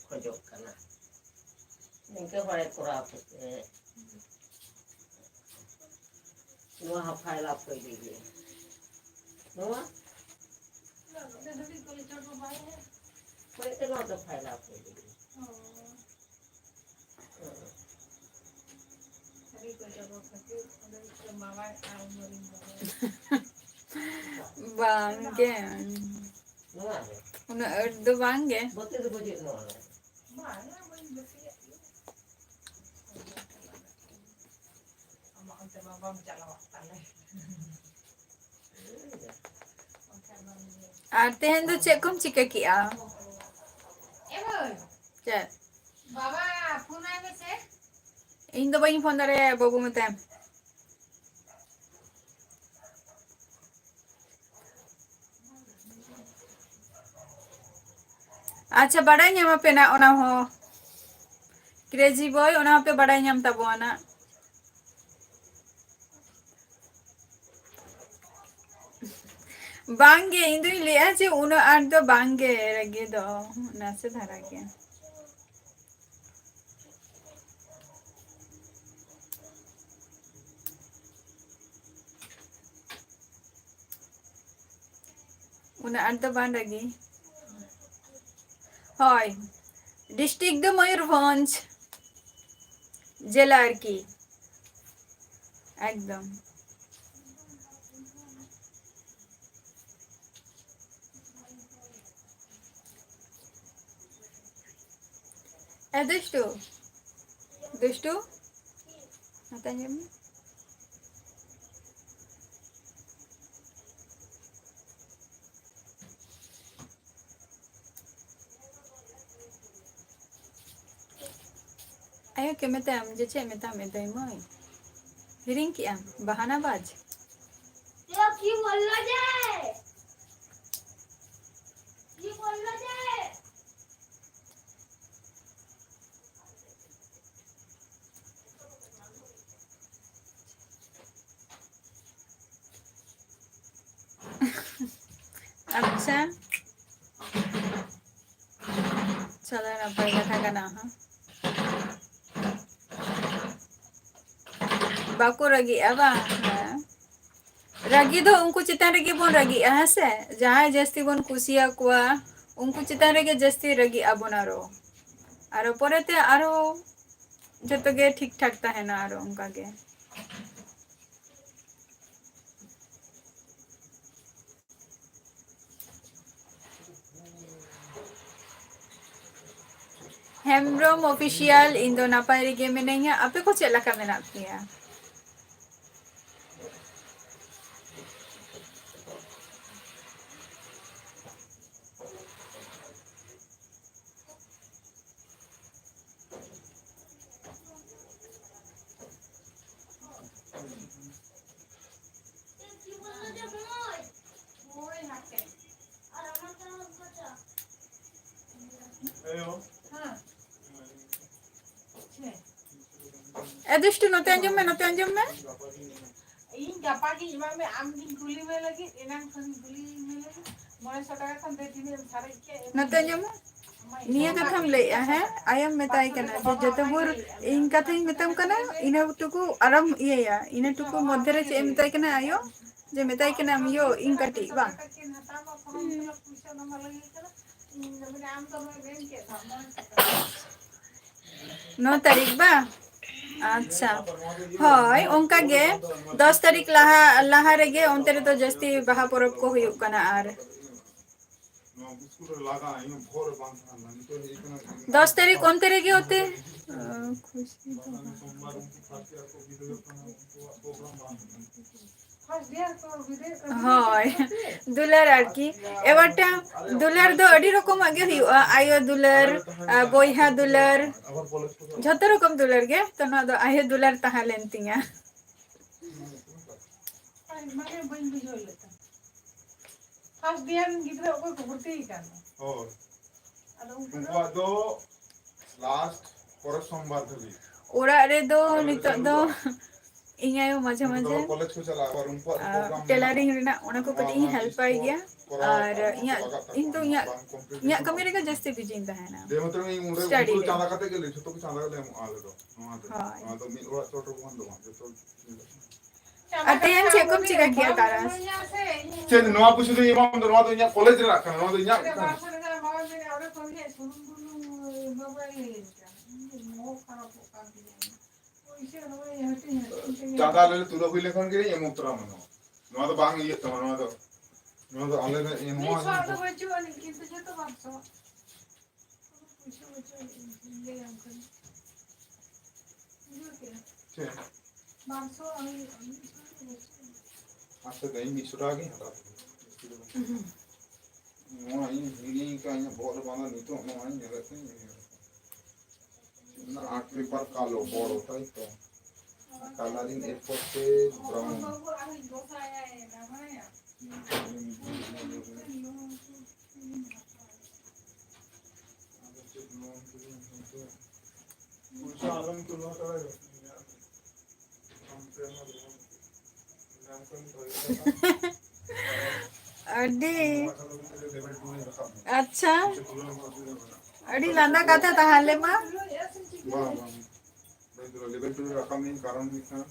ᱠᱷᱚᱡᱚᱜ ᱠᱟᱱᱟ᱾ ᱱᱤᱝᱠᱟᱹ ᱵᱟᱭ ᱠᱚᱨᱟᱣ ᱠᱟᱛᱮ᱾ ᱱᱚᱣᱟ ᱦᱚᱸ file up ᱠᱚ ᱤᱫᱤ ᱜᱮᱭᱟ᱾ ᱱᱚᱣᱟ? ᱦᱳᱭ, ᱱᱚᱣᱟ ᱫᱚ file up ᱠᱚ ᱤᱫᱤ ᱜᱮᱭᱟ᱾ ᱵᱟᱝ ᱜᱮ᱾ ᱱᱚᱣᱟ ᱫᱚ? ᱩᱱᱟᱹᱜ ᱟᱸᱴ ᱫᱚ ᱵᱟᱝ ᱜᱮ᱾ ᱵᱟᱹᱛᱤ ᱫᱚ ᱵᱟᱹᱡᱩᱜ ᱱᱚᱣᱟ ᱫᱚ᱾ ᱟᱨ ᱛᱮᱦᱮᱧ ᱫᱚ ᱪᱮᱫ ᱠᱚᱢ ᱪᱤᱠᱟᱹ ᱠᱮᱜᱼᱟ? ᱪᱮᱫ? ᱤᱧ ᱫᱚ ᱵᱟᱹᱧ ᱯᱷᱳᱱ ᱫᱟᱲᱮᱭᱟᱭᱟ, ᱵᱟᱹᱵᱩ ᱢᱮᱛᱟᱭ ᱢᱮ᱾ ᱟᱪᱪᱷᱟ, ᱵᱟᱰᱟᱭ ᱧᱟᱢ ᱟᱯᱮ ᱱᱟᱜ ᱚᱱᱟ ᱦᱚᱸ᱾ Crazy boy, ᱚᱱᱟ ᱦᱚᱸᱯᱮ ᱵᱟᱰᱟᱭ ᱧᱟᱢ ᱛᱟᱵᱚᱱᱟ ᱱᱟᱜ᱾ ᱵᱟᱝᱜᱮ, ᱤᱧ ᱫᱩᱧ ᱞᱟᱹᱭᱮᱜᱼᱟ ᱡᱮ ᱩᱱᱟᱹᱜ ᱟᱸᱴ ᱫᱚ ᱵᱟᱝᱜᱮ ᱨᱟᱹᱜᱤ ᱫᱚ, ᱱᱟᱥᱮ ᱫᱷᱟᱨᱟ ᱜᱮ᱾ ᱩᱱᱟᱹᱜ ᱟᱸᱴ ᱫᱚ ᱵᱟᱝ ᱨᱟᱹᱜᱤ᱾ ᱦᱳᱭ, district ᱫᱚ ᱢᱚᱭᱩᱨᱵᱷᱚᱸᱡᱽ ᱡᱮᱞᱟ ᱟᱨᱠᱤ᱾ ᱮᱠᱫᱚᱢ᱾ ᱮ ᱫᱩᱥᱴᱩ, ᱫᱩᱥᱴᱩ, ᱱᱚᱛᱮ ᱧᱮᱞ ᱢᱮ᱾ ᱟᱭᱳ ᱠᱮ ᱢᱮᱛᱟᱭᱟᱢ ᱡᱮ ᱪᱮᱫ ᱢᱮᱛᱟᱢ ᱢᱮᱛᱟᱭ ᱢᱟᱹᱭ? ᱦᱤᱲᱤᱧ ᱠᱮᱜᱼᱟᱢ ᱵᱟᱦᱟᱱᱟ ᱵᱟᱡᱽ᱾ ᱟᱪᱪᱷᱟ, ᱪᱚᱞᱚ, ᱱᱟᱯᱟᱭ ᱠᱟᱛᱷᱟ ᱠᱟᱱᱟ ᱦᱚᱸ᱾ ᱵᱟᱠᱚ ᱨᱟᱹᱜᱤᱜᱼᱟ ᱵᱟᱝ? ᱦᱮᱸ᱾ ᱨᱟᱹᱜᱤ ᱫᱚ ᱩᱱᱠᱩ ᱪᱮᱛᱟᱱ ᱨᱮᱜᱮ ᱵᱚᱱ ᱨᱟᱹᱜᱤᱜᱼᱟ, ᱦᱮᱸ ᱥᱮ? ᱡᱟᱦᱟᱸᱭ ᱡᱟᱹᱥᱛᱤ ᱵᱚᱱ ᱠᱩᱥᱤᱭᱟᱠᱚᱣᱟ, ᱩᱱᱠᱩ ᱪᱮᱛᱟᱱ ᱨᱮᱜᱮ ᱡᱟᱹᱥᱛᱤ ᱨᱟᱹᱜᱤᱜ ᱟᱵᱚᱱ ᱟᱨᱚ᱾ ᱟᱨᱚ ᱯᱚᱨᱮᱛᱮ ᱟᱨᱚ ᱡᱚᱛᱚ ᱜᱮ ᱴᱷᱤᱠ ᱴᱷᱟᱠ ᱛᱟᱦᱮᱱᱟ ᱟᱨᱚ ᱚᱱᱠᱟ ᱜᱮ᱾ ᱦᱮᱢᱵᱨᱚᱢ Official, ᱤᱧ ᱫᱚ ᱱᱟᱯᱟᱭ ᱨᱮᱜᱮ ᱢᱤᱱᱟᱹᱧᱟ᱾ ᱟᱯᱮ ᱠᱚ ᱪᱮᱫ ᱞᱮᱠᱟ ᱢᱮᱱᱟᱜ ᱯᱮᱭᱟ? ᱮ ᱫᱩᱥᱴᱩ, ᱱᱚᱛᱮ ᱟᱸᱡᱚᱢ ᱢᱮ, ᱱᱚᱛᱮ ᱟᱸᱡᱚᱢ ᱢᱮ᱾ ᱜᱟᱯᱟ ᱜᱤᱧ ᱮᱢᱟᱜ ᱢᱮ, ᱟᱢ ᱜᱤᱧ ᱠᱩᱞᱤ ᱢᱮ ᱞᱟᱹᱜᱤᱫ, ᱮᱱᱟᱝ ᱠᱷᱚᱱᱤᱧ ᱠᱩᱞᱤ ᱢᱮ ᱞᱟᱹᱜᱤᱫ, ᱢᱚᱬᱮ ᱥᱚ ᱴᱟᱠᱟ ᱠᱷᱚᱱ ᱫᱚ ᱛᱤᱱᱟᱹᱜ ᱮᱢ ᱥᱟᱨᱮᱡ ᱠᱮᱫ? ᱱᱚᱛᱮ ᱧᱟᱢᱟ᱾ ᱱᱤᱭᱟᱹ ᱠᱟᱛᱷᱟᱢ ᱞᱟᱹᱭᱮᱜᱼᱟ, ᱦᱮᱸ? ᱟᱭᱳᱢ ᱢᱮᱛᱟᱭ ᱠᱟᱱᱟ ᱡᱮ, "ᱡᱚᱛᱚ ᱵᱷᱳᱨ ᱤᱧ ᱠᱟᱛᱷᱟᱧ ᱢᱮᱛᱟᱢ ᱠᱟᱱᱟ, ᱤᱱᱟᱹ ᱴᱩᱠᱩ ᱟᱨᱚᱢ ᱤᱭᱟᱹᱭᱟ, ᱤᱱᱟᱹ ᱴᱩᱠᱩ ᱢᱚᱫᱽᱫᱷᱮ ᱨᱮ ᱪᱮᱫ ᱮ ᱢᱮᱛᱟᱭ ᱠᱟᱱᱟ ᱟᱭᱳ?" ᱡᱮ ᱢᱮᱛᱟᱭ ᱠᱟᱱᱟᱢ, "ᱭᱳ, ᱤᱧ ᱠᱟᱹᱴᱤᱡ", ᱵᱟᱝ? ᱱᱚ ᱛᱟᱹᱨᱤᱠᱷ ᱵᱟᱝ? ᱟᱪᱪᱷᱟ, ᱦᱳᱭ, ᱚᱱᱠᱟ ᱜᱮ ᱫᱚᱥ ᱛᱟᱹᱨᱤᱠᱷ ᱞᱟᱦᱟ, ᱞᱟᱦᱟ ᱨᱮᱜᱮ ᱚᱱᱛᱮ ᱨᱮᱫᱚ ᱡᱟᱹᱥᱛᱤ ᱵᱟᱦᱟ ᱯᱚᱨᱚᱵᱽ ᱠᱚ ᱦᱩᱭᱩᱜ ᱠᱟᱱᱟ᱾ ᱟᱨ ᱫᱚᱥ ᱛᱟᱹᱨᱤᱠᱷ ᱚᱱᱛᱮ ᱨᱮᱜᱮ ᱚᱛᱮ, ᱟᱸ, ᱠᱷᱩᱥᱤ ᱫᱚ ᱵᱟᱝ᱾ ᱦᱳᱭ, ᱫᱩᱞᱟᱹᱲ ᱟᱨᱠᱤ᱾ ᱮᱵᱟᱨᱴᱟ ᱫᱩᱞᱟᱹᱲ ᱫᱚ ᱟᱹᱰᱤ ᱨᱚᱠᱚᱢᱟᱜ ᱜᱮ ᱦᱩᱭᱩᱜᱼᱟ, ᱟᱭᱳ ᱫᱩᱞᱟᱹᱲ, ᱟᱨ ᱵᱚᱭᱦᱟ ᱫᱩᱞᱟᱹᱲ, ᱡᱷᱚᱛᱚ ᱨᱚᱠᱚᱢ ᱫᱩᱞᱟᱹᱲ ᱜᱮ᱾ ᱛᱚ, ᱱᱚᱣᱟ ᱫᱚ ᱟᱭᱳ ᱫᱩᱞᱟᱹᱲ ᱛᱟᱦᱮᱸ ᱞᱮᱱ ᱛᱤᱧᱟ᱾ ᱢᱟᱱᱮ ᱵᱟᱹᱧ ᱵᱩᱡᱷᱟᱹᱣ ᱞᱮᱫ ᱛᱟᱢᱟ᱾ ᱯᱷᱟᱥᱴ ᱤᱭᱟᱨ ᱨᱮᱱ ᱜᱤᱫᱽᱨᱟᱹ ᱚᱠᱚᱭ ᱠᱚ ᱵᱷᱚᱨᱛᱤ ᱟᱠᱟᱱᱟ? ᱦᱳᱭ᱾ ᱟᱫᱚ ᱩᱱᱠᱩ ᱫᱚ ᱩᱱᱠᱩᱣᱟᱜ ᱫᱚ ᱞᱟᱥᱴ ᱯᱚᱨᱮᱨ ᱥᱳᱢᱵᱟᱨ ᱫᱷᱟᱹᱵᱤᱡ᱾ ᱚᱲᱟᱜ ᱨᱮᱫᱚ ᱟᱨ ᱱᱤᱛᱚᱜ ᱫᱚ ᱩᱱᱠᱩ ᱤᱧ ᱟᱭᱳ ᱢᱟᱡᱷᱮ ᱩᱱᱠᱩ ᱫᱚ ᱢᱟᱡᱷᱮ, ᱠᱚᱞᱮᱡᱽ ᱠᱚ ᱪᱟᱞᱟᱜᱼᱟ, ᱟᱵᱟᱨ ᱩᱱᱠᱩᱣᱟᱜ ᱫᱚ ᱟᱨ ᱯᱨᱳᱜᱨᱟᱢ ᱴᱮᱞᱟᱨᱤᱝ ᱢᱮᱱᱟᱜᱼᱟ᱾ ᱨᱮᱱᱟᱜ ᱚᱱᱟ ᱠᱚ ᱱᱚᱣᱟ ᱠᱟᱹᱴᱤᱡ ᱤᱧ ᱱᱚᱣᱟ ᱦᱮᱞᱯ ᱟᱭ ᱠᱚ ᱜᱮᱭᱟ᱾ ᱠᱚᱨᱟᱣ ᱟᱨ ᱠᱟᱜ ᱤᱧᱟᱹᱜ, ᱛᱟᱠᱚᱣᱟ, ᱤᱧ ᱫᱚ ᱱᱚᱣᱟ ᱤᱧᱟᱹᱜ, ᱵᱟᱝ ᱠᱚᱢᱯᱞᱤᱴ ᱤᱧᱟᱹᱜ ᱞᱮᱠᱷᱟᱱ ᱠᱟᱹᱢᱤ ᱵᱟᱝ ᱨᱮᱜᱮ ᱜᱟᱱᱚᱜᱼᱟ᱾ ᱡᱟᱹᱥᱛᱤ ᱵᱤᱡᱤᱧ ᱛᱟᱦᱮᱱᱟ᱾ ᱫᱮ ᱢᱟᱛᱨᱚ ᱤᱧ ᱩᱱᱨᱮ ᱥᱴᱟᱰᱤ ᱩᱱᱠᱩ ᱨᱮ᱾ ᱪᱟᱸᱫᱟ ᱠᱟᱛᱮ ᱜᱮ ᱞᱟᱹᱭ, ᱡᱷᱚᱛᱚ ᱠᱚ ᱪᱟᱸᱫᱟ ᱜᱮᱞᱮ ᱮᱢᱚᱜᱼᱟ ᱟᱞᱮ ᱫᱚ᱾ ᱱᱚᱣᱟ ᱫᱚ, ᱦᱳᱭ᱾ ᱱᱚᱣᱟ ᱫᱚ ᱢᱤᱫ ᱚᱲᱟᱜ ᱪᱚᱴ ᱨᱮ ᱵᱚᱱ ᱫᱚ ᱵᱟᱝ, ᱡᱚᱛᱚ᱾ ᱟᱨ ᱛᱮᱦᱮᱧ ᱪᱮᱫ ᱠᱚᱢ ᱪᱤᱠᱟ ᱠᱮᱜᱼᱟ ᱛᱟᱨᱟᱥ? ᱪᱮᱫ, ᱱᱚᱣᱟ ᱯᱩᱭᱥᱟᱹ ᱫᱚ ᱤᱧ ᱮᱢᱟᱢ ᱫᱚ, ᱱᱚᱣᱟ ᱫᱚ ᱤᱧᱟᱹᱜ ᱠᱚᱞᱮᱡᱽ ᱨᱮᱱᱟᱜ ᱠᱟᱱᱟ, ᱱᱚᱣᱟ ᱫᱚ ᱤᱧᱟᱹᱜ ᱠᱟᱱᱟ᱾ ᱪᱟᱸᱫᱟ ᱟᱞᱮ ᱞᱮ ᱛᱩᱞᱟᱹᱣ ᱦᱩᱭ ᱞᱮᱱᱠᱷᱟᱱ ᱜᱮ ᱮᱢ ᱩᱛᱟᱹᱨ ᱟᱢᱟ ᱱᱚᱣᱟ᱾ ᱱᱚᱣᱟ ᱫᱚ ᱵᱟᱝ ᱤᱭᱟᱹᱜ ᱛᱟᱢᱟ, ᱱᱚᱣᱟ ᱫᱚ, ᱱᱚᱣᱟ ᱫᱚ ᱟᱞᱮ ᱞᱮ ᱮᱢᱚᱜᱼᱟ᱾ ᱢᱤᱫ ᱥᱚ ᱫᱚ ᱵᱟᱹᱪᱩᱜ ᱟᱹᱱᱤᱡ, ᱠᱤᱱᱛᱩ ᱡᱚᱛᱚ ᱵᱟᱨ ᱥᱚ᱾ ᱯᱩᱭᱥᱟᱹ ᱵᱟᱹᱪᱩᱜ ᱟᱹᱱᱤᱡ, ᱞᱟᱹᱭᱟᱢ ᱠᱟᱹᱱᱟᱹᱧ᱾ ᱵᱩᱡᱷᱟᱹᱣ ᱠᱮᱫᱟ? ᱪᱮᱫ? ᱵᱟᱨ ᱥᱚ ᱟᱹᱱᱤᱡ, ᱢᱤᱫ ᱥᱚ ᱫᱚ ᱵᱟᱹᱪᱩᱜ ᱟᱹᱱᱤᱡ᱾ ᱟᱪᱪᱷᱟ, ᱫᱟᱹᱧ ᱢᱤᱫ ᱥᱚ ᱴᱟᱠᱟ ᱜᱤᱧ ᱦᱟᱛᱟᱣ ᱠᱮᱫᱟ᱾ ᱱᱚᱣᱟ ᱤᱧ ᱦᱤᱲᱤᱧ ᱟᱠᱟᱫ, ᱤᱧᱟᱹᱜ ᱵᱚᱦᱚᱜ ᱨᱮ ᱵᱟᱝ, ᱱᱤᱛᱚᱜ ᱱᱚᱣᱟᱧ ᱧᱮᱞᱮᱫ ᱛᱮᱧ ᱩᱭᱦᱟᱹᱨ ᱮᱫᱟ᱾ ᱚᱱᱟ ᱟᱨᱴ ᱯᱮᱯᱟᱨ ᱠᱟᱞᱳ ᱵᱚᱲ, ᱛᱟᱭ ᱛᱚ? ᱠᱟᱞᱟᱨᱤᱝ ᱮᱨ ᱯᱚᱨ ᱛᱮ ᱵᱨᱟᱣᱩᱱ᱾ ᱯᱚᱭᱥᱟ ᱟᱞᱚᱢ ᱛᱩᱞᱟᱹᱣ ᱦᱟᱛᱟᱲᱟ᱾ ᱟᱹᱰᱤ, ᱟᱪᱪᱷᱟ, ᱟᱹᱰᱤ ᱞᱟᱸᱫᱟ ᱠᱟᱛᱷᱟ ᱛᱟᱦᱞᱮ ᱢᱟ᱾ ᱵᱟᱝ, ᱵᱟᱝ᱾ ᱞᱮᱵᱮᱞ ᱴᱩ ᱨᱮ ᱨᱟᱠᱟᱵ ᱱᱟᱹᱧ, ᱠᱟᱨᱚᱱ ᱦᱩᱭᱩᱜ ᱠᱟᱱᱟ,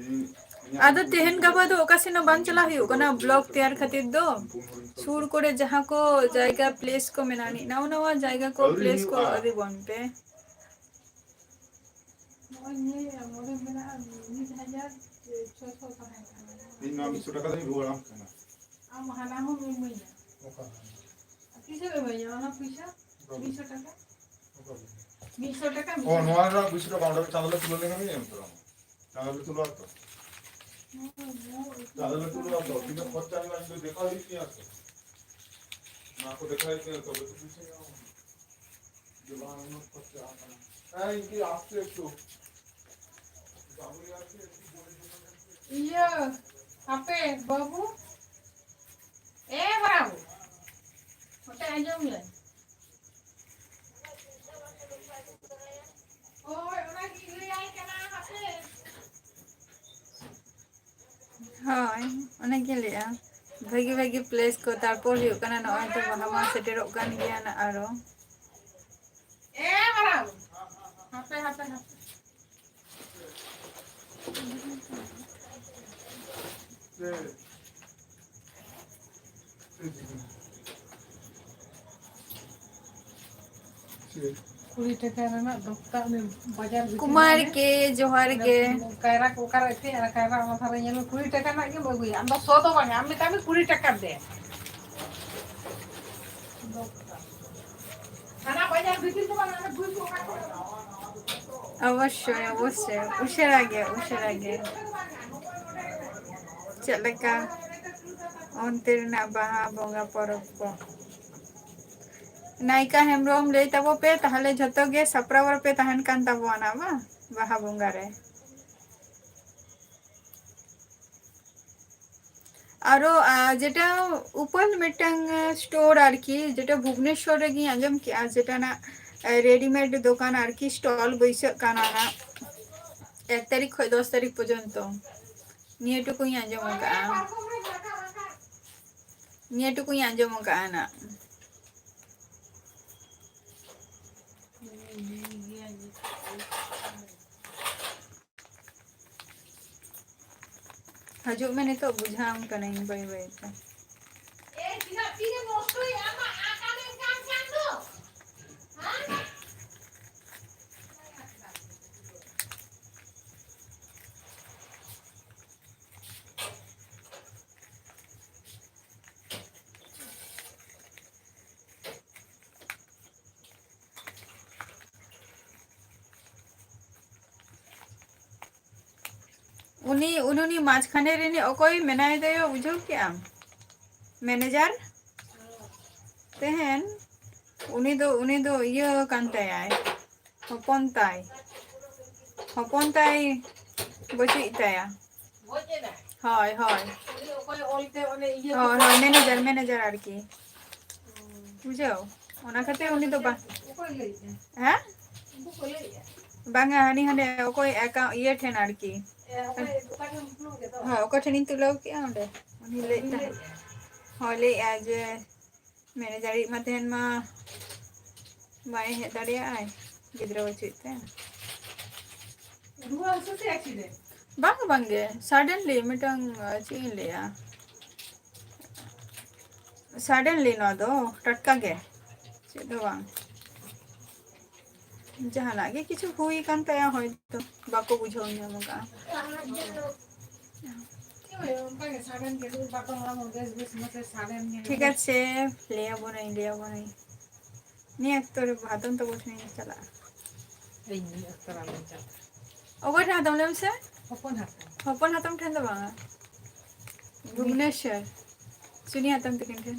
ᱤᱧ, ᱤᱧᱟᱹᱜ ᱟᱫᱚ ᱛᱮᱦᱮᱧ ᱜᱟᱯᱟ ᱫᱚ ᱚᱠᱟ ᱥᱮᱱ ᱦᱚᱸ ᱵᱟᱝ ᱪᱟᱞᱟᱣ ᱦᱩᱭᱩᱜ ᱠᱟᱱᱟ ᱵᱞᱚᱜ ᱛᱮᱭᱟᱨ ᱠᱷᱟᱹᱛᱤᱨ ᱫᱚ᱾ ᱥᱩᱨ ᱠᱚᱨᱮ ᱡᱟᱦᱟᱸ ᱠᱚ ᱡᱟᱭᱜᱟ, ᱯᱞᱮᱥ ᱠᱚ ᱢᱮᱱᱟᱜ ᱟᱹᱱᱤᱡ, ᱱᱟᱣᱟ ᱱᱟᱣᱟ ᱡᱟᱭᱜᱟ ᱠᱚ, ᱟᱹᱣᱨᱤ ᱯᱞᱮᱥ ᱠᱚ ᱦᱩᱭᱩᱜᱼᱟ᱾ ᱟᱹᱣᱨᱤ ᱵᱚᱱ ᱯᱮ᱾ ᱱᱚᱜᱼᱚᱭ ᱱᱤᱭᱟᱹ ᱱᱚᱰᱮ ᱢᱮᱱᱟᱜᱼᱟ, ᱢᱤᱫ ᱦᱟᱡᱟᱨ ᱪᱷᱚᱥᱚ ᱛᱟᱦᱮᱸ ᱠᱟᱱᱟ᱾ ᱤᱧ ᱱᱚᱣᱟ ᱢᱤᱫᱥᱚ ᱴᱟᱠᱟ ᱫᱚᱧ ᱨᱩᱣᱟᱹᱲᱟᱢ ᱠᱟᱱᱟ᱾ ᱟᱢ ᱦᱟᱱᱟ ᱦᱚᱸᱢ ᱤᱢᱟᱹᱧᱟ᱾ ᱚᱠᱟ ᱦᱟᱱᱟ? ᱛᱤᱥᱮᱢ ᱤᱢᱟᱹᱧᱟ ᱚᱱᱟ ᱯᱚᱭᱥᱟ? ᱚᱠᱟ ᱨᱮ? ᱢᱤᱫᱥᱚ ᱴᱟᱠᱟ? ᱚᱠᱟ ᱨᱮ? ᱢᱤᱫᱥᱚ ᱴᱟᱠᱟ, ᱚ, ᱢᱤᱫᱥᱚ ᱱᱚᱣᱟ ᱨᱮᱱᱟᱜ ᱢᱤᱫᱥᱚ ᱴᱟᱠᱟ ᱚᱸᱰᱮ ᱪᱟᱸᱫᱳ ᱞᱮ ᱛᱩᱞᱟᱹᱣ ᱞᱮᱠᱷᱟᱱ ᱜᱮ ᱮᱢ ᱩᱛᱟᱹᱨᱟᱢᱟ᱾ ᱪᱟᱸᱫᱳ ᱞᱮ ᱛᱩᱞᱟᱹᱣᱟ ᱛᱚ? ᱪᱟᱸᱫᱳ ᱞᱮ ᱛᱩᱞᱟᱹᱣᱟ ᱛᱚ? ᱛᱤᱱᱟᱹᱜ ᱠᱷᱚᱨᱪᱟ ᱦᱩᱭᱩᱜᱼᱟ, ᱤᱧ ᱫᱚ ᱫᱮᱠᱷᱟᱣ ᱦᱩᱭᱩᱜ ᱛᱤᱧᱟ ᱛᱚ᱾ ᱱᱚᱣᱟ ᱠᱚ ᱫᱮᱠᱷᱟᱣ ᱦᱩᱭᱩᱜ ᱛᱤᱧᱟ, ᱛᱚᱵᱮ ᱛᱚ ᱯᱩᱭᱥᱟᱹ ᱧᱟᱢᱚᱜᱼᱟ᱾ ᱡᱮ ᱵᱟᱝ, ᱩᱱᱟᱹᱜ ᱠᱷᱚᱨᱪᱟ ᱟᱠᱟᱱᱟ᱾ ᱦᱮᱸ, ᱤᱧ ᱠᱤ ᱟᱥᱛᱮ ᱮᱠᱴᱩ᱾ ᱤᱭᱟᱹ, ᱦᱟᱯᱮ, ᱵᱟᱹᱵᱩ᱾ ᱮ ᱵᱟᱹᱵᱩ᱾ ᱱᱚᱛᱮ ᱟᱸᱡᱚᱢ ᱞᱮ᱾ ᱦᱳᱭ, ᱚᱱᱟᱜᱤᱧ ᱞᱟᱹᱭᱟᱭ ᱠᱟᱱᱟ, ᱦᱟᱯᱮ᱾ ᱦᱳᱭ, ᱚᱱᱟᱜᱤᱧ ᱞᱟᱹᱭᱮᱜᱼᱟ᱾ ᱵᱷᱟᱹᱜᱤ ᱵᱷᱟᱹᱜᱤ ᱯᱞᱮᱥ ᱠᱚ, ᱛᱟᱨᱯᱚᱨ ᱦᱩᱭᱩᱜ ᱠᱟᱱᱟ ᱱᱚᱜᱼᱚᱭ ᱛᱚ ᱵᱟᱦᱟ ᱢᱟ ᱥᱮᱴᱮᱨᱚᱜ ᱠᱟᱱ ᱜᱮᱭᱟ ᱱᱟᱜ ᱟᱨᱚ᱾ ᱮ ᱢᱟᱨᱟᱝ᱾ ᱦᱟᱯᱮ, ᱦᱟᱯᱮ, ᱦᱟᱯᱮ᱾ ᱠᱩᱲᱤ ᱴᱟᱠᱟ ᱨᱮᱱᱟᱜ ᱫᱚᱠᱛᱟ ᱩᱱᱤ ᱵᱟᱡᱟᱨ ᱵᱷᱤᱛᱤᱨ ᱠᱩᱢᱟᱨ ᱨᱮ ᱠᱮ, ᱡᱚᱦᱟᱨ ᱚᱱᱮ ᱜᱮ᱾ ᱠᱟᱭᱨᱟ ᱠᱚ ᱚᱠᱟᱨᱮ ᱟᱹᱠᱷᱨᱤᱧᱟ, ᱚᱱᱟ ᱠᱟᱭᱨᱟ ᱚᱱᱟ ᱫᱷᱟᱨᱮ ᱧᱮᱞ ᱢᱮ, ᱠᱩᱲᱤ ᱴᱟᱠᱟ ᱨᱮᱱᱟᱜ ᱜᱮᱢ ᱟᱹᱜᱩᱭᱟ᱾ ᱟᱢ ᱫᱚ ᱥᱚ ᱫᱚ ᱵᱟᱝᱟ, ᱟᱢ ᱢᱮᱛᱟᱭ ᱢᱮ ᱠᱩᱲᱤ ᱴᱟᱠᱟ ᱫᱮ᱾ ᱫᱚᱠᱛᱟ᱾ ᱦᱟᱱᱟ ᱵᱟᱡᱟᱨ ᱵᱷᱤᱛᱤᱨ ᱫᱚ ᱵᱟᱝᱟ, ᱚᱱᱟ ᱵᱩᱡᱽ ᱠᱚ ᱚᱠᱟ ᱠᱚᱨᱮ᱾ ᱚᱵᱚᱥᱥᱳᱭ, ᱚᱵᱚᱥᱥᱳᱭ, ᱩᱥᱟᱹᱨᱟ ᱜᱮ, ᱩᱥᱟᱹᱨᱟ ᱜᱮ᱾ ᱪᱮᱫ ᱞᱮᱠᱟ ᱚᱱᱛᱮ ᱨᱮᱱᱟᱜ ᱵᱟᱦᱟ ᱵᱚᱸᱜᱟ ᱯᱚᱨᱚᱵᱽ ᱠᱚ? ᱱᱟᱭᱤᱠᱟ ᱦᱮᱢᱵᱨᱚᱢ, ᱞᱟᱹᱭ ᱛᱟᱵᱚ ᱯᱮ ᱛᱟᱦᱞᱮ, ᱡᱷᱚᱛᱚ ᱜᱮ ᱥᱟᱯᱲᱟᱣ ᱨᱮᱯᱮ ᱛᱟᱦᱮᱱ ᱠᱟᱱ ᱛᱟᱵᱚᱱᱟ ᱵᱟᱝ ᱵᱟᱦᱟ ᱵᱚᱸᱜᱟ ᱨᱮ᱾ ᱟᱨᱚ, ᱟ, ᱡᱮᱴᱟ ᱩᱯᱟᱹᱞ ᱢᱤᱫᱴᱟᱝ, ᱟ, ᱥᱴᱳᱨ ᱟᱨᱠᱤ, ᱡᱮᱴᱟ ᱵᱷᱩᱵᱽᱱᱮᱥᱣᱚᱨ ᱨᱮᱜᱮᱧ ᱟᱸᱡᱚᱢ ᱠᱮᱜᱼᱟ, ᱡᱮᱴᱟ ᱱᱟᱜ, ᱟ, ᱨᱮᱰᱤᱢᱮᱰ ᱫᱚᱠᱟᱱ ᱟᱨᱠᱤ, ᱥᱴᱚᱞ ᱵᱟᱹᱭᱥᱟᱹᱜ ᱠᱟᱱᱟ ᱱᱟᱜ ᱮᱠ ᱛᱟᱹᱨᱤᱠᱷ ᱠᱷᱚᱱ ᱫᱚᱥ ᱛᱟᱹᱨᱤᱠᱷ ᱯᱚᱨᱡᱚᱱᱛᱚ᱾ ᱱᱤᱭᱟᱹ ᱴᱩᱠᱩᱧ ᱟᱸᱡᱚᱢ ᱟᱠᱟᱫᱼᱟ᱾ ᱱᱤᱭᱟᱹ ᱴᱩᱠᱩᱧ ᱟᱸᱡᱚᱢ ᱟᱠᱟᱫᱼᱟ ᱱᱟᱜ᱾ ᱦᱤᱡᱩᱜ ᱢᱮ, ᱱᱤᱛᱚᱜ ᱵᱩᱡᱷᱟᱹᱣᱟᱢ ᱠᱟᱹᱱᱟᱹᱧ ᱵᱟᱹᱭ ᱵᱟᱹᱭ ᱛᱮ᱾ ᱩᱱᱤ, ᱩᱱᱤ, ᱩᱱᱤ ᱢᱟᱡᱷᱠᱷᱟᱱᱮ ᱨᱤᱱᱤᱡ ᱚᱠᱚᱭ ᱢᱮᱱᱟᱭ ᱛᱟᱭᱟ, ᱵᱩᱡᱷᱟᱹᱣ ᱠᱮᱜᱼᱟᱢ? ᱢᱮᱱᱮᱡᱟᱨ ᱛᱟᱦᱮᱱ, ᱩᱱᱤ ᱫᱚ, ᱩᱱᱤ ᱫᱚ ᱤᱭᱟᱹ ᱠᱟᱱ ᱛᱟᱭᱟᱭ, ᱦᱚᱯᱚᱱ ᱛᱟᱭ, ᱦᱚᱯᱚᱱ ᱛᱟᱭ ᱵᱟᱹᱪᱩᱜ ᱛᱟᱭᱟ᱾ ᱦᱳᱭ, ᱦᱳᱭ᱾ ᱦᱳᱭ, ᱦᱳᱭ, ᱢᱮᱱᱮᱡᱟᱨ, ᱢᱮᱱᱮᱡᱟᱨ ᱟᱨᱠᱤ᱾ ᱵᱩᱡᱷᱟᱹᱣ? ᱚᱱᱟ ᱠᱷᱟᱹᱛᱤᱨ ᱩᱱᱤ ᱫᱚ ᱵᱟ-, ᱦᱮᱸ? ᱵᱟᱝᱟ, ᱦᱟᱹᱱᱤ ᱦᱟᱸᱰᱮ ᱚᱠᱚᱭ ᱮᱠᱟ-, ᱤᱭᱟᱹ ᱴᱷᱮᱱ ᱟᱨᱠᱤ᱾ ᱦᱳᱭ, ᱚᱠᱟ ᱴᱷᱮᱱᱤᱧ ᱛᱩᱞᱟᱹᱣ ᱠᱮᱜᱼᱟ ᱚᱸᱰᱮ᱾ ᱩᱱᱤ ᱞᱟᱹᱭᱮᱫ ᱛᱟᱦᱮᱸᱫ᱾ ᱦᱳᱭ, ᱞᱟᱹᱭᱮᱫᱼᱟᱭ ᱡᱮ ᱢᱮᱱᱮᱡᱟᱨᱤᱡ ᱢᱟ ᱛᱟᱦᱮᱱ ᱢᱟ ᱵᱟᱭ ᱦᱮᱡ ᱫᱟᱲᱮᱭᱟᱜᱼᱟᱭ, ᱜᱤᱫᱽᱨᱟᱹ ᱵᱟᱹᱪᱩᱜ ᱛᱮ᱾ ᱨᱩᱣᱟᱹ ᱦᱟᱹᱥᱩ ᱥᱮ accident? ᱵᱟᱝ, ᱵᱟᱝᱜᱮ, suddenly ᱢᱤᱫᱴᱟᱝ, ᱪᱮᱫ ᱤᱧ ᱞᱟᱹᱭᱟ, suddenly ᱱᱚᱣᱟ ᱫᱚ ᱴᱟᱴᱠᱟ ᱜᱮ, ᱪᱮᱫ ᱫᱚ ᱵᱟᱝ᱾ ᱡᱟᱦᱟᱱᱟᱜ ᱜᱮ ᱠᱤᱪᱷᱩ ᱦᱩᱭ ᱟᱠᱟᱱ ᱛᱟᱭᱟ ᱦᱚᱭᱛᱚ, ᱵᱟᱠᱚ ᱵᱩᱡᱷᱟᱹᱣ ᱧᱟᱢ ᱟᱠᱟᱫᱼᱟ᱾ ᱦᱳᱭ, ᱚᱱᱠᱟ ᱜᱮ sudden ᱜᱮ, ᱵᱟᱠᱚ ᱦᱚᱲᱢᱚ ᱵᱮᱥ ᱵᱮᱥ ᱢᱟᱥᱮ sudden ᱜᱮ᱾ ᱴᱷᱤᱠ ᱟᱪᱷᱮ, ᱞᱟᱹᱭ ᱟᱵᱚᱱᱟᱹᱧ, ᱞᱟᱹᱭ ᱟᱵᱚᱱᱟᱹᱧ᱾ ᱱᱤᱭᱟᱹ ᱚᱠᱛᱚ ᱨᱮ ᱦᱟᱛᱚᱢ ᱛᱟᱠᱚ ᱴᱷᱮᱱᱤᱧ ᱪᱟᱞᱟᱜᱼᱟ᱾ ᱤᱧ ᱱᱤᱭᱟᱹ ᱚᱠᱛᱚ ᱨᱮ ᱟᱞᱚᱢ ᱪᱟᱞᱟᱜᱼᱟ᱾ ᱚᱠᱚᱭ ᱴᱷᱮᱱ ᱦᱟᱛᱚᱢ ᱞᱟᱹᱭ ᱢᱮᱥᱮ? ᱦᱚᱯᱚᱱ ᱦᱟᱛᱚᱢ᱾ ᱦᱚᱯᱚᱱ ᱦᱟᱛᱚᱢ ᱴᱷᱮᱱ ᱫᱚ ᱵᱟᱝᱟ, ᱵᱷᱩᱵᱽᱱᱮᱥᱚᱨ, ᱥᱩᱱᱤ ᱦᱟᱛᱚᱢ ᱛᱟᱹᱠᱤᱱ ᱴᱷᱮᱱ᱾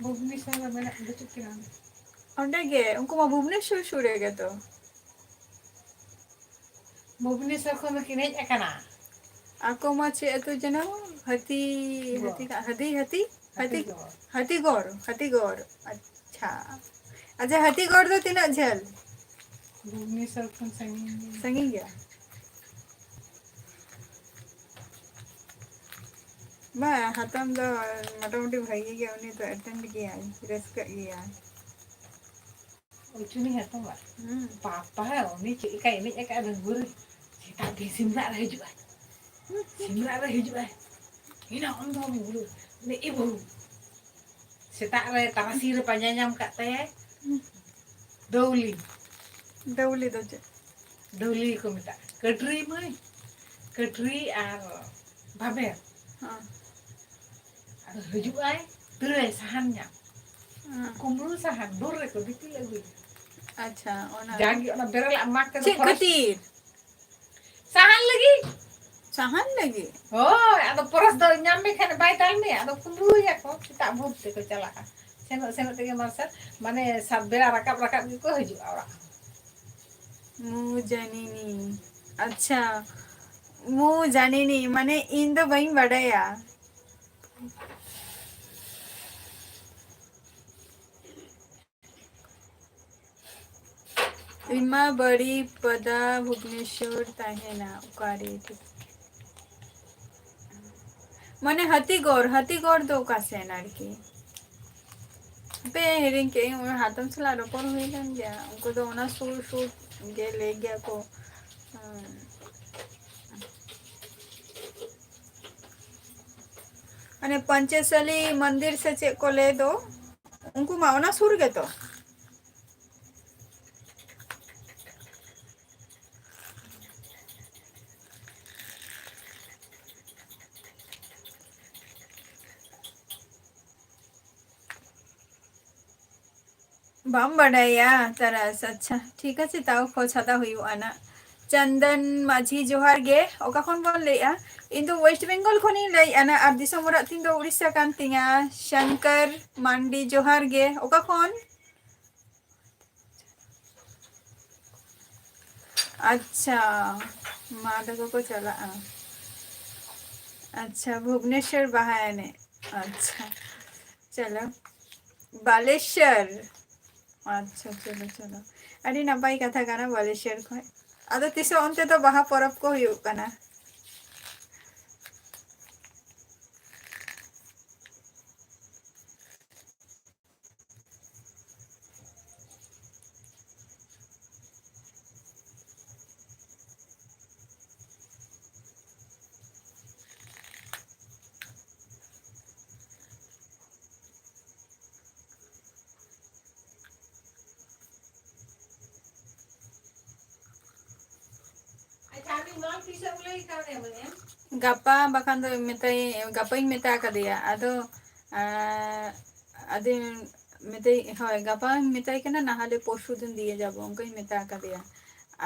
ᱵᱷᱩᱵᱽᱱᱮᱥᱚᱨ ᱨᱮ ᱢᱮᱱᱟᱜ, ᱵᱟᱹᱪᱩᱜ ᱠᱤᱱᱟ᱾ ᱚᱸᱰᱮ ᱜᱮ, ᱩᱱᱠᱩ ᱢᱟ ᱵᱷᱩᱵᱽᱱᱮᱥᱚᱨ ᱥᱩᱨ ᱨᱮᱜᱮ ᱛᱚ᱾ ᱵᱷᱩᱵᱽᱱᱮᱥᱚᱨ ᱠᱷᱚᱱ ᱫᱚᱠᱤᱱ ᱦᱮᱡ ᱟᱠᱟᱱᱟ᱾ ᱟᱠᱚ ᱢᱟ ᱪᱮᱫ ᱟᱹᱛᱩ ᱡᱮᱱᱚ? ᱦᱟᱹᱛᱤ, ᱜᱚᱲ᱾ ᱦᱟᱹᱛᱤ ᱠᱟ-, ᱦᱟᱹᱛᱤ, ᱦᱟᱹᱛᱤ, ᱦᱟᱹᱛᱤ, ᱦᱟᱹᱛᱤᱜᱚᱲ᱾ ᱦᱟᱹᱛᱤᱜᱚᱲ, ᱦᱟᱹᱛᱤᱜᱚᱲ᱾ ᱟᱪᱪᱷᱟ᱾ ᱟᱪᱪᱷᱟ, ᱦᱟᱹᱛᱤᱜᱚᱲ ᱫᱚ ᱛᱤᱱᱟᱹᱜ ᱡᱷᱟᱹᱞ? ᱵᱷᱩᱵᱽᱱᱮᱥᱚᱨ ᱠᱷᱚᱱ ᱥᱟᱺᱜᱤᱧ ᱜᱮᱭᱟ᱾ ᱥᱟᱺᱜᱤᱧ ᱜᱮᱭᱟ? ᱵᱟᱝ, ᱦᱟᱛᱚᱢ ᱫᱚ ᱢᱚᱴᱟᱢᱩᱴᱤ ᱵᱷᱟᱜᱤ ᱜᱮ, ᱩᱱᱤ ᱫᱚ ᱮᱴᱮᱱᱰ ᱜᱮᱭᱟᱭ, ᱨᱟᱹᱥᱠᱟᱹᱜ ᱜᱮᱭᱟᱭ᱾ ᱩᱪᱩᱱᱤ ᱦᱟᱛᱚᱢᱟᱜ ᱦᱩᱸ᱾ ᱯᱟᱯᱟ, ᱩᱱᱤ ᱪᱮᱫ ᱞᱮᱠᱟᱭ ᱮᱱᱮᱡ ᱟᱠᱟᱫᱼᱟ ᱰᱟᱺᱜᱩᱣᱟᱹ ᱨᱮ᱾ ᱥᱮᱛᱟᱜ ᱵᱮ ᱥᱤᱢᱨᱟᱜ ᱨᱮ ᱦᱤᱡᱩᱜᱼᱟᱭ, ᱥᱤᱢᱨᱟᱜ ᱨᱮ ᱦᱤᱡᱩᱜᱼᱟᱭ᱾ ᱮᱱᱟ ᱚᱱ ᱫᱚ ᱵᱩᱞᱩ, ᱮ ᱵᱟᱹᱦᱩ᱾ ᱥᱮᱛᱟᱜ ᱨᱮ ᱛᱟᱨᱟᱥᱤᱧ ᱨᱮ ᱯᱟᱸᱡᱟ ᱧᱟᱢ ᱠᱟᱜ ᱛᱟᱭᱟᱭ᱾ ᱫᱟᱹᱣᱞᱤ᱾ ᱫᱟᱹᱣᱞᱤ ᱫᱚ ᱪᱮᱫ? ᱫᱟᱹᱣᱞᱤ ᱠᱚ ᱢᱮᱛᱟᱜᱼᱟ᱾ ᱠᱟᱹᱴᱨᱤ ᱢᱟᱹᱭ, ᱠᱟᱹᱴᱨᱤ ᱟᱨ ᱵᱟᱵᱮᱨ᱾ ᱦᱮᱸ᱾ ᱟᱫᱚ ᱦᱤᱡᱩᱜ ᱟᱭ, ᱛᱟᱹᱲᱟᱭ ᱥᱟᱦᱟᱱ ᱧᱟᱢ᱾ ᱦᱮᱸ᱾ ᱠᱩᱢᱵᱽᱲᱩ ᱥᱟᱦᱟᱱ, ᱵᱩᱨ ᱨᱮᱠᱚ ᱫᱤᱯᱤᱞ ᱟᱹᱜᱩᱭᱟ᱾ ᱟᱪᱪᱷᱟ, ᱚᱱᱟ ᱡᱟᱜᱮ ᱚᱱᱟ ᱵᱮᱨᱮᱞᱟᱜ ᱢᱟᱜᱽ ᱛᱮᱫᱚ ᱪᱮᱫ ᱯᱷᱚᱨᱮᱥᱴ ᱠᱷᱟᱹᱛᱤᱨ? ᱥᱟᱦᱟᱱ ᱞᱟᱹᱜᱤᱫ᱾ ᱥᱟᱦᱟᱱ ᱞᱟᱹᱜᱤᱫ? ᱦᱳᱭ, ᱟᱫᱚ ᱯᱚᱨᱚᱥ ᱫᱚ ᱧᱟᱢ ᱢᱮᱠᱷᱟᱱ ᱵᱟᱭ ᱫᱟᱞ ᱢᱮᱭᱟ, ᱟᱫᱚ ᱠᱩᱢᱵᱽᱲᱩᱭᱟᱠᱚ, ᱥᱮᱛᱟᱜ ᱵᱷᱳᱨ ᱛᱮᱠᱚ ᱪᱟᱞᱟᱜᱼᱟ᱾ ᱥᱮᱱᱚᱜ ᱥᱮᱱᱚᱜ ᱛᱮᱜᱮ ᱢᱟᱨᱥᱟᱞ, ᱢᱟᱱᱮ ᱥᱟᱛ ᱵᱮᱲᱟ ᱨᱟᱠᱟᱵ ᱨᱟᱠᱟᱵ ᱜᱮᱠᱚ ᱦᱤᱡᱩᱜᱼᱟ ᱚᱲᱟᱜ᱾ ᱢᱩ ᱡᱟᱱᱤᱱᱤ᱾ ᱟᱪᱪᱷᱟ, ᱢᱩ ᱡᱟᱱᱤᱱᱤ, ᱢᱟᱱᱮ ᱤᱧ ᱫᱚ ᱵᱟᱹᱧ ᱵᱟᱰᱟᱭᱟ᱾ ᱤᱧ ᱢᱟ ᱵᱟᱲᱤᱯᱟᱫᱟ ᱵᱷᱩᱵᱽᱱᱮᱥᱚᱨ ᱛᱟᱦᱮᱱᱟ, ᱚᱠᱟᱨᱮ? ᱢᱟᱱᱮ ᱦᱟᱹᱛᱤᱜᱚᱲ, ᱦᱟᱹᱛᱤᱜᱚᱲ ᱫᱚ ᱚᱠᱟ ᱥᱮᱱ ᱟᱨᱠᱤ? ᱦᱟᱯᱮ, ᱦᱤᱲᱤᱧ ᱠᱮᱜ ᱟᱹᱧ, ᱦᱟᱛᱚᱢ ᱥᱟᱞᱟᱜ ᱨᱚᱯᱚᱲ ᱦᱩᱭ ᱞᱮᱱ ᱜᱮᱭᱟ, ᱩᱱᱠᱩ ᱫᱚ ᱚᱱᱟ ᱥᱩᱨ ᱥᱩᱨ ᱜᱮ ᱞᱟᱹᱭ ᱜᱮᱭᱟ ᱠᱚ᱾ ᱦᱩᱸ᱾ ᱢᱟᱱᱮ ᱯᱚᱧᱪᱚᱥᱟᱞᱤ ᱢᱚᱱᱫᱤᱨ ᱥᱮ ᱪᱮᱫ ᱠᱚ ᱞᱟᱹᱭ ᱫᱚ, ᱩᱱᱠᱩ ᱢᱟ ᱚᱱᱟ ᱥᱩᱨ ᱜᱮᱛᱚ᱾ ᱵᱟᱢ ᱵᱟᱰᱟᱭᱟ ᱛᱟᱨᱟᱥ? ᱟᱪᱪᱷᱟ, ᱴᱷᱤᱠ ᱟᱪᱷᱮ, ᱛᱟᱣ ᱠᱷᱚᱡᱽ ᱦᱟᱛᱟᱣ ᱦᱩᱭᱩᱜᱼᱟ ᱱᱟᱜ᱾ ᱪᱚᱱᱫᱚᱱ ᱢᱟᱹᱡᱷᱤ, ᱡᱚᱦᱟᱨ ᱜᱮ᱾ ᱚᱠᱟ ᱠᱷᱚᱱ ᱵᱚᱱ ᱞᱟᱹᱭᱮᱜᱼᱟ? ᱤᱧ ᱫᱚ ᱳᱭᱮᱥᱴ ᱵᱮᱝᱜᱚᱞ ᱠᱷᱚᱱᱤᱧ ᱞᱟᱹᱭᱮᱜᱼᱟ ᱱᱟᱜ, ᱟᱨ ᱫᱤᱥᱚᱢ ᱚᱲᱟᱜ ᱛᱤᱧ ᱫᱚ ᱩᱲᱤᱥᱥᱟ ᱠᱟᱱ ᱛᱤᱧᱟ᱾ ᱥᱚᱝᱠᱚᱨ ᱢᱟᱱᱰᱤ, ᱡᱚᱦᱟᱨ ᱜᱮ᱾ ᱚᱠᱟ ᱠᱷᱚᱱ? ᱟᱪᱪᱷᱟ, ᱢᱟ ᱛᱟᱠᱚ ᱠᱚ ᱪᱟᱞᱟᱜᱼᱟ᱾ ᱟᱪᱪᱷᱟ, ᱵᱷᱩᱵᱽᱱᱮᱥᱚᱨ ᱵᱟᱦᱟ ᱮᱱᱮᱡ᱾ ᱟᱪᱪᱷᱟ, ᱪᱚᱞᱚ᱾ ᱵᱟᱞᱮᱥᱚᱨ᱾ ᱟᱪᱪᱷᱟ, ᱪᱚᱞᱚ, ᱪᱚᱞᱚ᱾ ᱟᱹᱰᱤ ᱱᱟᱯᱟᱭ ᱠᱟᱛᱷᱟ ᱠᱟᱱᱟ ᱵᱟᱞᱮᱥᱚᱨ ᱠᱷᱚᱱ᱾ ᱟᱫᱚ ᱛᱤᱥᱚᱜ ᱚᱱᱛᱮ ᱫᱚ ᱵᱟᱦᱟ ᱯᱚᱨᱚᱵᱽ ᱠᱚ ᱦᱩᱭᱩᱜ ᱠᱟᱱᱟ? ᱜᱟᱯᱟ ᱵᱟᱠᱷᱟᱱ ᱫᱚ ᱢᱮᱛᱟᱭ, ᱜᱟᱯᱟᱧ ᱢᱮᱛᱟ ᱟᱠᱟᱫᱮᱭᱟ᱾ ᱟᱫᱚ ᱟᱫᱚ ᱢᱮᱛᱟᱭ, ᱦᱳᱭ, ᱜᱟᱯᱟᱧ ᱢᱮᱛᱟᱭ ᱠᱟᱱᱟ, ᱱᱟᱦᱟᱞᱮ ᱯᱚᱨᱥᱩ ᱫᱤᱱ ᱫᱤᱭᱮ ᱡᱟᱵᱚ, ᱚᱱᱠᱟᱧ ᱢᱮᱛᱟ ᱟᱠᱟᱫᱮᱭᱟ᱾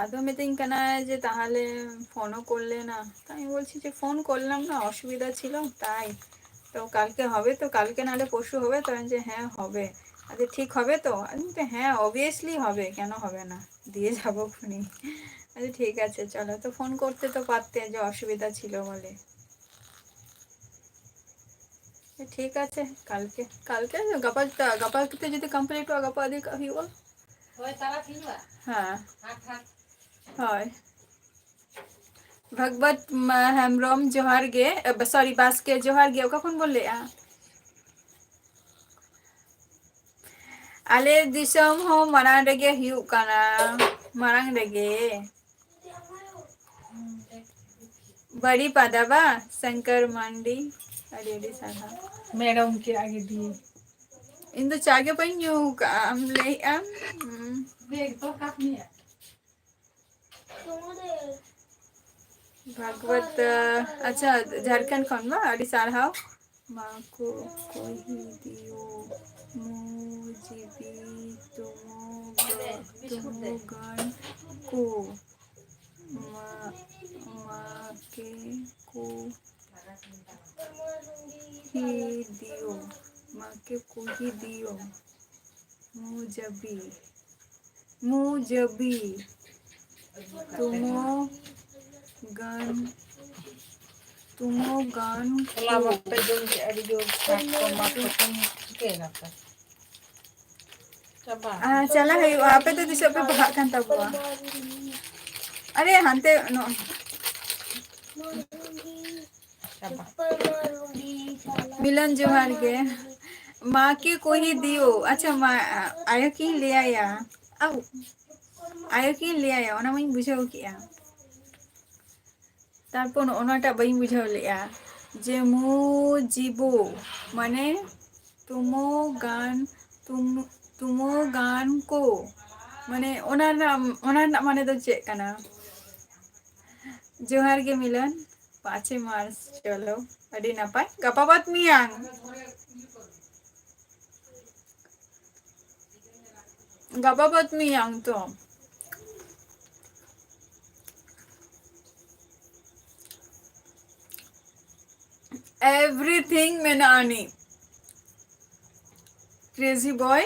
ᱟᱫᱚ ᱢᱮᱛᱟᱹᱧ ᱠᱟᱱᱟᱭ ᱡᱮ ᱛᱟᱦᱚᱞᱮ ᱯᱷᱳᱱ ᱦᱚᱸ ᱠᱚᱞ ᱞᱮᱱᱟ᱾ ᱛᱟᱭ ᱵᱚᱞᱪᱷᱤ ᱡᱮ ᱯᱷᱳᱱ ᱠᱚᱞ ᱞᱮᱱᱟ, ᱚᱥᱩᱵᱤᱫᱷᱟ ছিল, ᱛᱟᱭ তো কালকে হবে তো, কালকে নাহলে পরশু হবে তো। আমি যে হ্যাঁ হবে। আচ্ছা ঠিক হবে তো? আমি তো হ্যাঁ, অবভিয়াসলি হবে, কেন হবে না, দিয়ে যাবো খুনি। আচ্ছা ঠিক আছে, চলো। তো ফোন করতে তো পারতে, যে অসুবিধা ছিল বলে। ঠিক আছে, কালকে, কালকে ᱜᱟᱯᱟ, ᱜᱟᱯᱟ ᱠᱟᱛᱮ ᱡᱩᱫᱤ ᱠᱚᱢᱯᱞᱤᱴᱚᱜᱼᱟ, ᱜᱟᱯᱟ ᱤᱫᱤ ᱠᱟᱜ ᱦᱩᱭᱩᱜᱼᱟ᱾ ᱦᱳᱭ, ᱛᱟᱨᱟᱥᱤᱧᱚᱜᱼᱟ᱾ ᱦᱮᱸ᱾ ᱦᱳᱭ᱾ ᱵᱷᱟᱜᱽᱵᱚᱛ ᱦᱮᱢᱵᱨᱚᱢ ᱡᱚᱦᱟᱨ ᱜᱮ, ᱥᱚᱨᱤ, ᱵᱟᱥᱠᱮ ᱡᱚᱦᱟᱨ ᱜᱮ᱾ ᱚᱠᱟ ᱠᱷᱚᱱ ᱵᱚᱱ ᱞᱟᱹᱭᱮᱜᱼᱟ? ᱟᱞᱮ ᱫᱤᱥᱚᱢ ᱦᱚᱸ ᱢᱟᱲᱟᱝ ᱨᱮᱜᱮ ᱦᱩᱭᱩᱜ ᱠᱟᱱᱟ, ᱢᱟᱲᱟᱝ ᱨᱮᱜᱮ᱾ ᱵᱟᱲᱤᱯᱟᱫᱟ ᱵᱟ, ᱥᱚᱝᱠᱚᱨ ᱢᱟᱱᱰᱤ, ᱟᱹᱰᱤ ᱟᱹᱰᱤ ᱥᱟᱨᱦᱟᱣ᱾ ᱢᱮᱰᱚᱢ ᱠᱮ ᱟᱜᱮ ᱫᱤᱭᱮ᱾ ᱤᱧ ᱫᱚ ᱪᱟ ᱜᱮ ᱵᱟᱹᱧ ᱧᱩ ᱠᱟᱜᱼᱟ, ᱟᱢ ᱞᱟᱹᱭᱮᱜ ᱟᱢ᱾ ᱦᱩᱸ᱾ ᱵᱮᱜᱽ ᱫᱚ ᱠᱟᱯ ᱱᱤᱭᱟ᱾ ᱵᱷᱟᱜᱽᱵᱚᱛ, ᱟᱪᱪᱷᱟ, ᱡᱷᱟᱲᱠᱷᱚᱸᱰ ᱠᱷᱚᱱ ᱵᱟ, ᱟᱹᱰᱤ ᱥᱟᱨᱦᱟᱣ᱾ ᱢᱟ ᱠᱚ ᱠᱚᱦᱤ ᱫᱤᱭᱳ, ᱢᱩ ᱡᱤᱵᱤ ᱛᱩᱢᱩ ᱜᱟ-, ᱛᱩᱢᱩ ᱜᱟᱱ ᱠᱚ᱾ ᱢᱟ, ᱢᱟ ᱠᱮ ᱠᱚ ᱦᱤ ᱫᱤᱭᱳ, ᱢᱟ ᱠᱮ ᱠᱚᱦᱤ ᱫᱤᱭᱳ, ᱢᱩ ᱡᱟᱹᱵᱤ, ᱢᱩ ᱡᱟᱹᱵᱤ, ᱛᱩᱢᱳ ᱜᱟᱱ, ᱛᱩᱢᱳ ᱜᱟᱱ ᱦᱚᱞᱟ ᱠᱚ᱾ ᱵᱟᱯᱮ ᱡᱚᱢ ᱠᱮᱫ, ᱟᱹᱰᱤ ᱡᱳᱨ ᱥᱟᱛ ᱠᱚ ᱢᱟ ᱠᱚ ᱪᱤᱠᱟᱹᱭᱮᱱᱟ ᱯᱮ? ᱪᱟᱵᱟ᱾ ᱟᱨ ᱪᱟᱞᱟᱜ ᱦᱩᱭᱩᱜᱼᱟ, ᱟᱯᱮ ᱫᱚ ᱛᱤᱥᱚᱜ ᱯᱮ ᱵᱟᱦᱟᱜ ᱠᱟᱱ ᱛᱟᱵᱚᱣᱟ? ᱟᱨᱮ ᱦᱟᱱᱛᱮ ᱱᱚ-, ᱪᱟᱵᱟ᱾ ᱢᱤᱞᱚᱱ ᱡᱚᱦᱟᱨ ᱜᱮ᱾ ᱢᱟ ᱠᱮ ᱠᱚᱦᱤ ᱫᱤᱭᱳ᱾ ᱟᱪᱪᱷᱟ, ᱢᱟ, ᱟᱭᱳ ᱠᱤᱱ ᱞᱟᱹᱭᱟᱭᱟ᱾ ᱟᱣ᱾ ᱟᱭᱳ ᱠᱤᱱ ᱞᱟᱹᱭᱟᱭᱟ, ᱚᱱᱟ ᱢᱟᱧ ᱵᱩᱡᱷᱟᱹᱣ ᱠᱮᱜᱼᱟ᱾ ᱛᱟᱨᱯᱚᱨ ᱚᱱᱟᱴᱟᱜ ᱵᱟᱹᱧ ᱵᱩᱡᱷᱟᱹᱣ ᱞᱮᱜᱼᱟ ᱡᱮ ᱢᱩ ᱡᱤᱵᱩ ᱢᱟᱱᱮ ᱛᱩᱢᱳ ᱜᱟᱱ, ᱛᱩᱢ-, ᱛᱩᱢᱳ ᱜᱟᱱ ᱠᱚ, ᱢᱟᱱᱮ ᱚᱱᱟ ᱨᱮᱱᱟᱜ, ᱚᱱᱟ ᱨᱮᱱᱟᱜ ᱢᱟᱱᱮ ᱫᱚ ᱪᱮᱫ ᱠᱟᱱᱟ? ᱡᱚᱦᱟᱨ ᱜᱮ ᱢᱤᱞᱚᱱ, ᱯᱟᱸᱪᱮ ᱢᱟᱨᱪ, ᱪᱚᱞᱚ, ᱟᱹᱰᱤ ᱱᱟᱯᱟᱭ᱾ ᱜᱟᱯᱟ ᱵᱟᱫ ᱢᱮᱭᱟᱝ, ᱜᱟᱯᱟ ᱵᱟᱫ ᱢᱮᱭᱟᱝ ᱛᱚ᱾ Everything ᱢᱮᱱᱟᱜ ᱟᱹᱱᱤᱡ᱾ Crazy boy.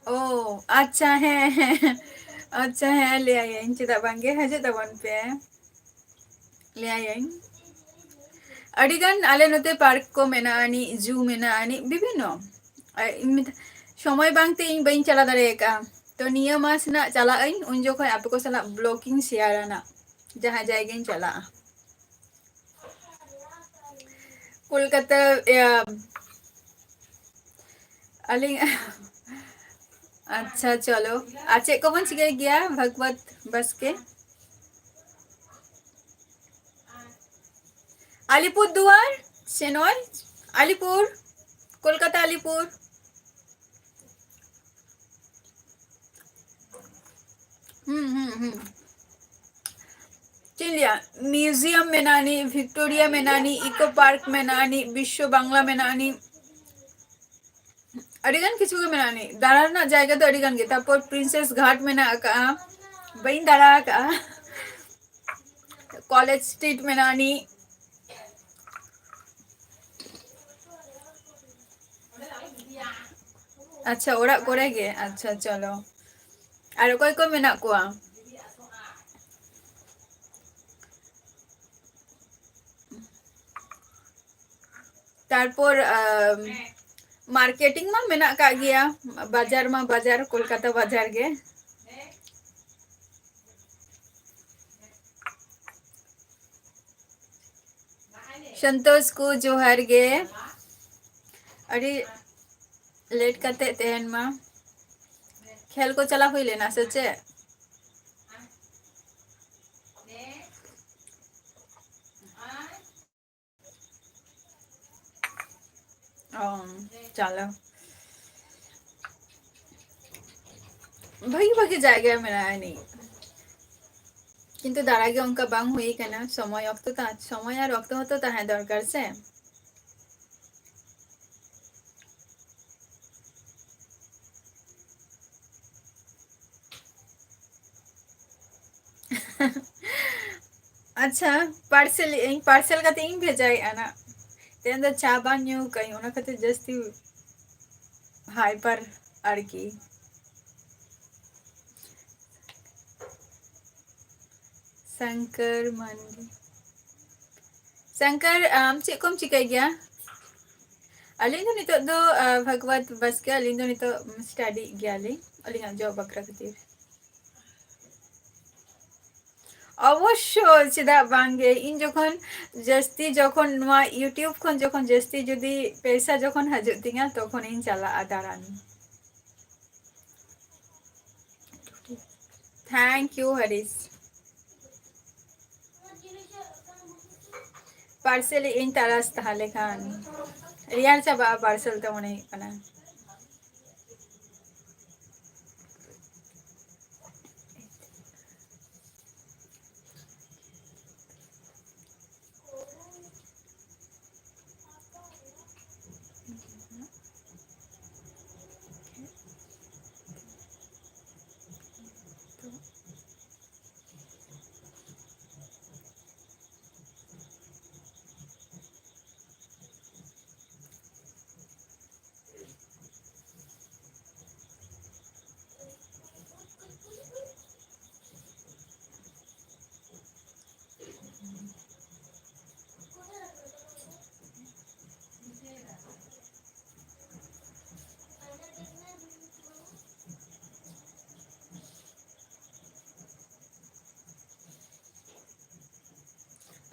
ᱳ, ᱟᱪᱪᱷᱟ, ᱦᱮᱸ, ᱦᱮᱸ᱾ ᱟᱪᱪᱷᱟ, ᱦᱮᱸ, ᱞᱟᱹᱭᱟᱭᱟᱹᱧ, ᱪᱮᱫᱟᱜ ᱵᱟᱝᱜᱮ, ᱦᱤᱡᱩᱜ ᱛᱟᱵᱚᱱ ᱯᱮ᱾ ᱞᱟᱹᱭᱟᱭᱟᱹᱧ᱾ ᱟᱹᱰᱤᱜᱟᱱ ᱟᱞᱮ ᱱᱚᱛᱮ park ᱠᱚ ᱢᱮᱱᱟᱜᱼᱟ ᱟᱹᱱᱤᱡ, zoo ᱢᱮᱱᱟᱜᱼᱟ ᱟᱹᱱᱤᱡ, ᱵᱤᱵᱷᱤᱱᱱᱚ᱾ ᱟᱨ ᱤᱧ ᱢᱮᱛᱟ-, ᱥᱚᱢᱚᱭ ᱵᱟᱝᱛᱮ ᱤᱧ ᱵᱟᱹᱧ ᱪᱟᱞᱟᱣ ᱫᱟᱲᱮ ᱟᱠᱟᱫᱼᱟ᱾ ᱛᱚ, ᱱᱤᱭᱟᱹ ᱢᱟᱥ ᱨᱮᱱᱟᱜ ᱪᱟᱞᱟᱜ ᱟᱹᱧ, ᱩᱱ ᱡᱚᱠᱷᱚᱱ ᱟᱯᱮ ᱠᱚ ᱥᱟᱞᱟᱜ vlog ᱤᱧ share ᱟ ᱱᱟᱜ, ᱡᱟᱦᱟᱸ ᱡᱟᱭᱜᱟᱧ ᱪᱟᱞᱟᱜᱼᱟ᱾ ᱠᱳᱞᱠᱟᱛᱟ, ᱤᱭᱟᱹ, ᱟᱹᱞᱤᱧ, ᱟᱪᱪᱷᱟ, ᱪᱚᱞᱚ᱾ ᱟᱨ ᱪᱮᱫ ᱠᱚᱵᱚᱱ ᱪᱤᱠᱟᱹᱭ ᱜᱮᱭᱟ, ᱵᱷᱟᱜᱽᱵᱚᱛ ᱵᱟᱥᱠᱮ? ᱟᱞᱤᱯᱩᱨ ᱫᱩᱣᱟᱨ ᱥᱮ ᱱᱚᱭ? ᱟᱞᱤᱯᱩᱨ, ᱠᱳᱞᱠᱟᱛᱟ ᱟᱞᱤᱯᱩᱨ᱾ ᱦᱩᱸ, ᱦᱩᱸ, ᱦᱩᱸ᱾ ᱪᱮᱫ ᱤᱧ ᱞᱟᱹᱭᱟ, museum ᱢᱮᱱᱟᱜ ᱟᱹᱱᱤᱡ, Victoria ᱢᱮᱱᱟᱜ ᱟᱹᱱᱤᱡ, Eco Park ᱢᱮᱱᱟᱜ ᱟᱹᱱᱤᱡ, ᱵᱤᱥᱥᱚ ᱵᱟᱝᱞᱟ ᱢᱮᱱᱟᱜ ᱟᱹᱱᱤᱡ, ᱟᱹᱰᱤᱜᱟᱱ ᱠᱤᱪᱷᱩ ᱜᱮ ᱢᱮᱱᱟᱜ ᱟᱹᱱᱤᱡ᱾ ᱫᱟᱬᱟ ᱨᱮᱱᱟᱜ ᱡᱟᱭᱜᱟ ᱫᱚ ᱟᱹᱰᱤᱜᱟᱱ ᱜᱮ᱾ ᱛᱟᱨᱯᱚᱨ Princess Ghat ᱢᱮᱱᱟᱜ ᱟᱠᱟᱜᱼᱟ, ᱵᱟᱹᱧ ᱫᱟᱬᱟ ᱟᱠᱟᱜᱼᱟ᱾ College Street ᱢᱮᱱᱟᱜ ᱟᱹᱱᱤᱡ᱾ ᱟᱪᱪᱷᱟ, ᱚᱲᱟᱜ ᱠᱚᱨᱮ ᱜᱮ᱾ ᱟᱪᱪᱷᱟ, ᱪᱚᱞᱚ᱾ ᱟᱨ ᱚᱠᱚᱭ ᱠᱚ ᱢᱮᱱᱟᱜ ᱠᱚᱣᱟ? ᱛᱟᱨᱯᱚᱨ, ᱟᱢ, marketing ᱢᱟ ᱢᱮᱱᱟᱜ ᱠᱟᱜ ᱜᱮᱭᱟ, ᱵᱟᱡᱟᱨ ᱢᱟ ᱵᱟᱡᱟᱨ, ᱠᱳᱞᱠᱟᱛᱟ ᱵᱟᱡᱟᱨ ᱜᱮ᱾ ᱥᱚᱱᱛᱳᱥ ᱠᱚ ᱡᱚᱦᱟᱨ ᱜᱮ᱾ ᱟᱹᱰᱤ late ᱠᱟᱛᱮ ᱛᱮᱦᱮᱧ ᱢᱟ᱾ ᱠᱷᱮᱞ ᱠᱚ ᱪᱟᱞᱟᱣ ᱦᱩᱭ ᱞᱮᱱᱟ ᱥᱮ ᱪᱮᱫ? ᱚ, ᱪᱚᱞᱚ᱾ ᱵᱷᱟᱹᱜᱤ ᱵᱷᱟᱹᱜᱤ ᱡᱟᱭᱜᱟ ᱢᱮᱱᱟᱜᱼᱟ ᱟᱹᱱᱤᱡ, ᱠᱤᱱᱛᱩ ᱫᱟᱬᱟ ᱜᱮ ᱚᱱᱠᱟ ᱵᱟᱝ ᱦᱩᱭ ᱠᱟᱱᱟ᱾ ᱥᱚᱢᱚᱭ ᱚᱠᱛᱚ ᱛᱟ-, ᱥᱚᱢᱚᱭ ᱟᱨ ᱚᱠᱛᱚ ᱦᱚᱸᱛᱚ ᱛᱟᱦᱮᱸ ᱫᱚᱨᱠᱟᱨ ᱥᱮ᱾ ᱟᱪᱪᱷᱟ, parcel ᱤᱧ, parcel ᱠᱟᱛᱮ ᱤᱧ ᱵᱷᱮᱡᱟᱭᱮᱫᱼᱟ ᱱᱟᱜ᱾ ᱛᱮᱦᱮᱧ ᱫᱚ ᱪᱟ ᱵᱟᱝ ᱧᱩ ᱠᱟᱹᱧ, ᱚᱱᱟ ᱠᱷᱟᱹᱛᱤᱨ ᱡᱟᱹᱥᱛᱤ hyper ᱟᱨᱠᱤ᱾ ᱥᱚᱝᱠᱚᱨ ᱢᱟᱱᱰᱤ᱾ ᱥᱚᱝᱠᱚᱨ, ᱟᱢ ᱪᱮᱫ ᱠᱚᱢ ᱪᱤᱠᱟᱹᱭ ᱜᱮᱭᱟ? ᱟᱹᱞᱤᱧ ᱫᱚ ᱱᱤᱛᱚᱜ ᱫᱚ, ᱟᱸ, ᱵᱷᱟᱜᱽᱣᱟᱛ ᱵᱟᱥᱠᱮ, ᱟᱹᱞᱤᱧ ᱫᱚ ᱱᱤᱛᱚᱜ study ᱜᱮᱭᱟᱞᱤᱧ, ᱟᱹᱞᱤᱧᱟᱜ job ᱵᱟᱠᱷᱨᱟ ᱠᱷᱟᱹᱛᱤᱨ᱾ ᱚᱵᱚᱥᱥᱳᱭ, ᱪᱮᱫᱟᱜ ᱵᱟᱝᱜᱮ? ᱤᱧ ᱡᱚᱠᱷᱚᱱ ᱡᱟᱹᱥᱛᱤ, ᱡᱚᱠᱷᱚᱱ ᱱᱚᱣᱟ YouTube ᱠᱷᱚᱱ ᱡᱚᱠᱷᱚᱱ ᱡᱟᱹᱥᱛᱤ ᱡᱩᱫᱤ ᱯᱚᱭᱥᱟ ᱡᱚᱠᱷᱚᱱ ᱦᱤᱡᱩᱜ ᱛᱤᱧᱟ, ᱛᱚᱠᱷᱚᱱ ᱤᱧ ᱪᱟᱞᱟᱜᱼᱟ ᱫᱟᱬᱟᱱ᱾ Thank you, ᱦᱟᱨᱤᱥ᱾ Parcel ᱤᱧ ᱛᱟᱨᱟᱥ ᱛᱟᱦᱞᱮ ᱠᱷᱟᱱ᱾ ᱨᱮᱭᱟᱲ ᱪᱟᱵᱟᱜᱼᱟ parcel ᱛᱮ ᱢᱚᱱᱮ ᱦᱩᱭᱩᱜ ᱠᱟᱱᱟ᱾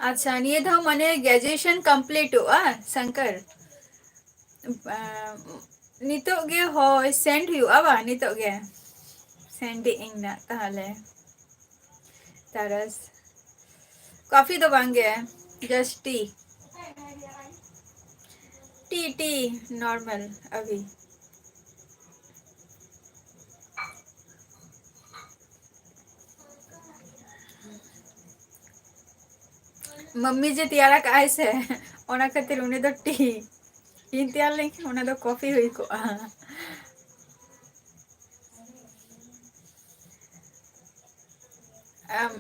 ᱟᱪᱪᱷᱟ, ᱱᱤᱭᱟᱹ ᱫᱷᱟᱣ ᱢᱟᱱᱮ graduation completeᱚᱜᱼᱟ, ᱥᱚᱝᱠᱚᱨ? ᱟᱸ, ᱱᱤᱛᱚᱜ ᱜᱮ, ᱦᱳᱭ, send ᱦᱩᱭᱩᱜᱼᱟ ᱵᱟᱝ? ᱱᱤᱛᱚᱜ ᱜᱮ send ᱤᱧ ᱱᱟᱜ ᱛᱟᱦᱞᱮ᱾ ᱛᱟᱨᱟᱥ᱾ Coffee ᱫᱚ ᱵᱟᱝ ᱜᱮ, just tea. Tea, tea, normal, ᱟᱹᱵᱷᱤ᱾ ᱢᱟᱢᱢᱤ ᱡᱮ ᱛᱮᱭᱟᱨ ᱟᱠᱟᱫ ᱟᱭ ᱥᱮ, ᱚᱱᱟ ᱠᱷᱟᱹᱛᱤᱨ ᱩᱱᱤ ᱫᱚ ᱴᱤ᱾ ᱤᱧ ᱛᱮᱭᱟᱨ ᱞᱮᱱᱠᱷᱟᱱ ᱚᱱᱟ ᱫᱚ ᱠᱚᱯᱷᱤ ᱦᱩᱭ ᱠᱚᱜᱼᱟ᱾ ᱟᱢ,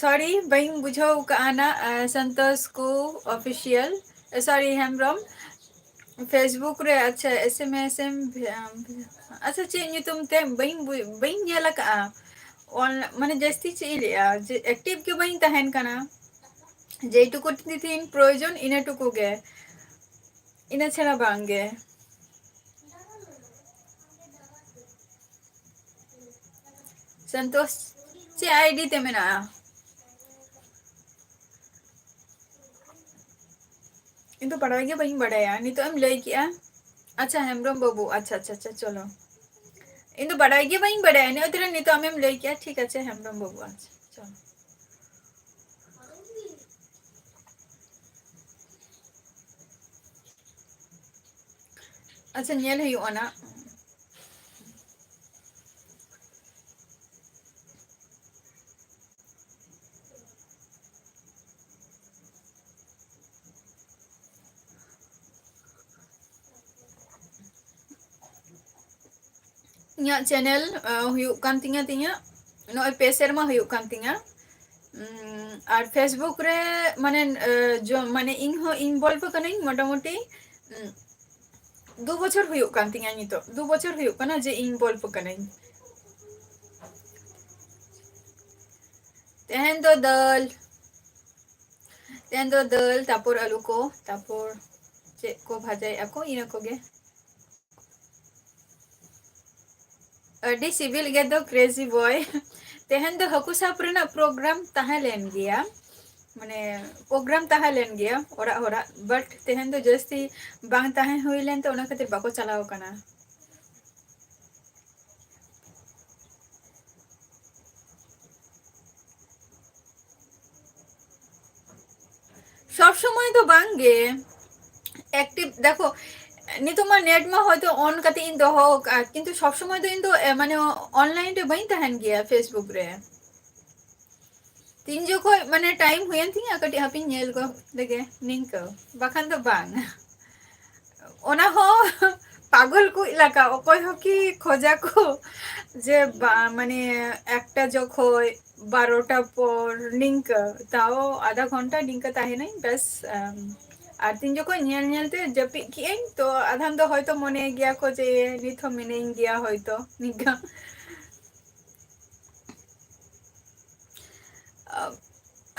sorry, ᱵᱟᱹᱧ ᱵᱩᱡᱷᱟᱹᱣ ᱠᱟᱜᱼᱟ ᱱᱟ, ᱟ, ᱥᱚᱱᱛᱳᱥ ᱠᱩ ᱚᱯᱷᱤᱥᱤᱭᱟᱞ, ᱟ, sorry, ᱦᱮᱢᱵᱨᱚᱢ, Facebook ᱨᱮ, ᱟᱪᱪᱷᱟ, S M S ᱮᱢ ᱵᱷᱮ-, ᱟᱢ ᱵᱷᱮ-, ᱟᱪᱪᱷᱟ, ᱪᱮᱫ ᱧᱩᱛᱩᱢ ᱛᱮ? ᱵᱟᱹᱧ ᱵᱩ-, ᱵᱟᱹᱧ ᱧᱮᱞ ᱟᱠᱟᱜᱼᱟ᱾ ᱚᱱ-, ᱢᱟᱱᱮ, ᱡᱟᱹᱥᱛᱤ ᱪᱮᱫ ᱤᱧ ᱞᱟᱹᱭᱟ, ᱡᱮ active ᱜᱮ ᱵᱟᱹᱧ ᱛᱟᱦᱮᱱ ᱠᱟᱱᱟ, ᱡᱮᱴᱩᱠᱩ ᱛᱤᱧ ᱯᱨᱚᱭᱳᱡᱚᱱ, ᱤᱱᱟᱹ ᱴᱩᱠᱩ ᱜᱮ, ᱤᱱᱟᱹ ᱪᱷᱟᱲᱟ ᱵᱟᱝ ᱜᱮ᱾ ᱥᱚᱱᱛᱳᱥ, ᱪᱮᱫ ID ᱛᱮ ᱢᱮᱱᱟᱜᱼᱟ? ᱤᱧ ᱫᱚ ᱵᱟᱲᱟᱭ ᱜᱮ ᱵᱟᱹᱧ ᱵᱟᱲᱟᱭᱟ, ᱱᱤᱛᱚᱜ ᱮᱢ ᱞᱟᱹᱭ ᱠᱮᱜᱼᱟ᱾ ᱟᱪᱪᱷᱟ, ᱦᱮᱢᱵᱨᱚᱢ ᱵᱟᱹᱵᱩ, ᱟᱪᱪᱷᱟ, ᱟᱪᱪᱷᱟ, ᱟᱪᱪᱷᱟ, ᱪᱚᱞᱚ᱾ ᱤᱧ ᱫᱚ ᱵᱟᱲᱟᱭ ᱜᱮ ᱵᱟᱹᱧ ᱵᱟᱲᱟᱭᱟ, ᱱᱤᱭᱟᱹ ᱛᱤᱱᱟᱹᱜ ᱱᱤᱛᱚᱜ ᱟᱢᱮᱢ ᱞᱟᱹᱭ ᱠᱮᱜᱼᱟ, ᱴᱷᱤᱠ ᱟᱪᱷᱮ, ᱦᱮᱢᱵᱨᱚᱢ ᱵᱟᱹᱵᱩ, ᱟᱪᱪᱷᱟ, ᱪᱚᱞᱚ᱾ ᱟᱪᱪᱷᱟ, ᱧᱮᱞ ᱦᱩᱭᱩᱜᱼᱟ ᱱᱟᱜ᱾ ᱤᱧᱟᱹᱜ channel, ᱟ, ᱦᱩᱭᱩᱜ ᱠᱟᱱ ᱛᱤᱧᱟ, ᱛᱤᱧᱟ ᱱᱚᱜᱼᱚᱭ ᱯᱮ ᱥᱮᱨᱢᱟ ᱦᱩᱭᱩᱜ ᱠᱟᱱ ᱛᱤᱧᱟ᱾ ᱩᱢ, ᱟᱨ Facebook ᱨᱮ ᱢᱟᱱᱮ, ᱟ, ᱡᱚ-, ᱢᱟᱱᱮ ᱤᱧ ᱦᱚᱸ involve ᱠᱟᱹᱱᱟᱹᱧ ᱢᱚᱴᱟᱢᱩᱴᱤ, ᱩᱢ, ᱫᱩ ᱵᱚᱪᱷᱚᱨ ᱦᱩᱭᱩᱜ ᱠᱟᱱ ᱛᱤᱧᱟ ᱱᱤᱛᱚᱜ, ᱫᱩ ᱵᱚᱪᱷᱚᱨ ᱦᱩᱭᱩᱜ ᱠᱟᱱᱟ ᱡᱮ involve ᱠᱟᱹᱱᱟᱹᱧ᱾ ᱛᱮᱦᱮᱧ ᱫᱚ ᱫᱟᱹᱞ, ᱛᱮᱦᱮᱧ ᱫᱚ ᱫᱟᱹᱞ, ᱛᱟᱯᱚᱨ ᱟᱹᱞᱩ ᱠᱚ, ᱛᱟᱯᱚᱨ ᱪᱮᱫ ᱠᱚ ᱵᱷᱟᱡᱟᱭᱮᱫᱼᱟ ᱠᱚ, ᱤᱱᱟᱹ ᱠᱚᱜᱮ᱾ ᱟᱹᱰᱤ ᱥᱤᱵᱤᱞ ᱜᱮ ᱫᱚ, crazy boy᱾ ᱛᱮᱦᱮᱧ ᱫᱚ ᱦᱟᱹᱠᱩ ᱥᱟᱵ ᱨᱮᱱᱟᱜ program ᱛᱟᱦᱮᱸ ᱞᱮᱱ ᱜᱮᱭᱟ, ᱢᱟᱱᱮ, program ᱛᱟᱦᱮᱸ ᱞᱮᱱ ᱜᱮᱭᱟ ᱚᱲᱟᱜ ᱦᱚᱲᱟᱜ, but ᱛᱮᱦᱮᱧ ᱫᱚ ᱡᱟᱹᱥᱛᱤ ᱵᱟᱝ ᱛᱟᱦᱮᱸ ᱦᱩᱭ ᱞᱮᱱ ᱛᱮ ᱚᱱᱟ ᱠᱷᱟᱹᱛᱤᱨ ᱵᱟᱠᱚ ᱪᱟᱞᱟᱣ ᱠᱟᱱᱟ᱾ ᱥᱚᱵ ᱥᱚᱢᱚᱭ ᱫᱚ ᱵᱟᱝ ᱜᱮ active, ᱫᱮᱠᱷᱚ, ᱱᱤᱛᱚᱜ ᱢᱟ net ᱢᱟ ᱦᱚᱭᱛᱚ on ᱠᱟᱛᱮ ᱤᱧ ᱫᱚᱦᱚ ᱟᱠᱟᱫᱼᱟ, ᱠᱤᱱᱛᱩ ᱥᱚᱵ ᱥᱚᱢᱚᱭ ᱫᱚ ᱤᱧ ᱫᱚ, ᱮ, ᱢᱟᱱᱮ, online ᱨᱮ ᱵᱟᱹᱧ ᱛᱟᱦᱮᱱ ᱜᱮᱭᱟ Facebook ᱨᱮ᱾ ᱛᱤᱱ ᱡᱚᱠᱷᱚᱡ ᱢᱟᱱᱮ time ᱦᱩᱭᱮᱱ ᱛᱤᱧᱟ, ᱠᱟᱹᱴᱤᱡ ᱦᱟᱯᱤᱧ ᱧᱮᱞ ᱜᱚᱫ ᱞᱮᱜᱮ ᱱᱤᱝᱠᱟᱹ, ᱵᱟᱠᱷᱟᱱ ᱫᱚ ᱵᱟᱝ᱾ ᱚᱱᱟ ᱦᱚᱸ ᱯᱟᱜᱚᱞ ᱠᱚ ᱞᱮᱠᱟ, ᱚᱠᱚᱭ ᱦᱚᱸ ᱠᱤ ᱠᱷᱚᱡᱟ ᱠᱚ ᱡᱮ ᱵᱟ-, ᱢᱟᱱᱮ ᱮᱠᱴᱟ ᱡᱚᱠᱷᱚᱡ ᱵᱟᱨᱚᱴᱟ ᱯᱚᱨ ᱱᱤᱝᱠᱟᱹ, ᱛᱟᱣ ᱟᱫᱷᱟ ᱜᱷᱚᱱᱴᱟ ᱱᱤᱝᱠᱟᱹ ᱛᱟᱦᱮᱱᱟᱹᱧ ᱵᱮᱥ᱾ ᱟᱢ, ᱟᱨ ᱛᱤᱱ ᱡᱚᱠᱷᱚᱡ ᱧᱮᱞ ᱧᱮᱞ ᱛᱮ ᱡᱟᱹᱯᱤᱫ ᱠᱮᱜ ᱟᱹᱧ, ᱛᱚ ᱟᱫᱷᱟᱱ ᱫᱚ ᱦᱚᱭᱛᱚ ᱢᱚᱱᱮ ᱜᱮᱭᱟ ᱠᱚ ᱡᱮ ᱱᱤᱛ ᱦᱚᱸ ᱢᱤᱱᱟᱹᱧ ᱜᱮᱭᱟ ᱦᱚᱭᱛᱚ ᱱᱤᱝᱠᱟᱹ᱾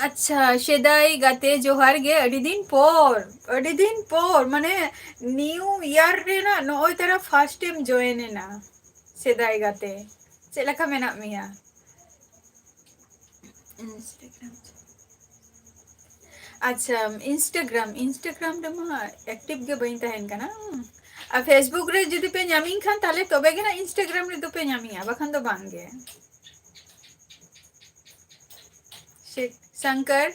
ᱟᱪᱪᱷᱟ, ᱥᱮᱫᱟᱭ ᱜᱟᱛᱮ, ᱡᱚᱦᱟᱨ ᱜᱮ᱾ ᱟᱹᱰᱤ ᱫᱤᱱ ᱯᱚᱨ, ᱟᱹᱰᱤ ᱫᱤᱱ ᱯᱚᱨ, ᱢᱟᱱᱮ, new year ᱨᱮᱱᱟᱜ ᱱᱚᱜᱼᱚᱭ ᱛᱟᱨᱟ first time join ᱮᱱᱟ᱾ ᱥᱮᱫᱟᱭ ᱜᱟᱛᱮ, ᱪᱮᱫ ᱞᱮᱠᱟ ᱢᱮᱱᱟᱜ ᱢᱮᱭᱟ? Instagram᱾ ᱟᱪᱪᱷᱟ, Instagram, Instagram ᱨᱮᱢᱟ active ᱜᱮ ᱵᱟᱹᱧ ᱛᱟᱦᱮᱱ ᱠᱟᱱᱟ᱾ ᱟᱨ Facebook ᱨᱮ ᱡᱩᱫᱤ ᱯᱮ ᱧᱟᱢᱤᱧ ᱠᱷᱟᱱ, ᱛᱟᱦᱞᱮ ᱛᱚᱵᱮ ᱜᱮ ᱱᱟᱜ Instagram ᱨᱮᱫᱚ ᱯᱮ ᱧᱟᱢᱤᱧᱟ, ᱵᱟᱠᱷᱟᱱ ᱫᱚ ᱵᱟᱝ ᱜᱮ᱾ ᱥᱮ-, ᱥᱚᱝᱠᱚᱨ᱾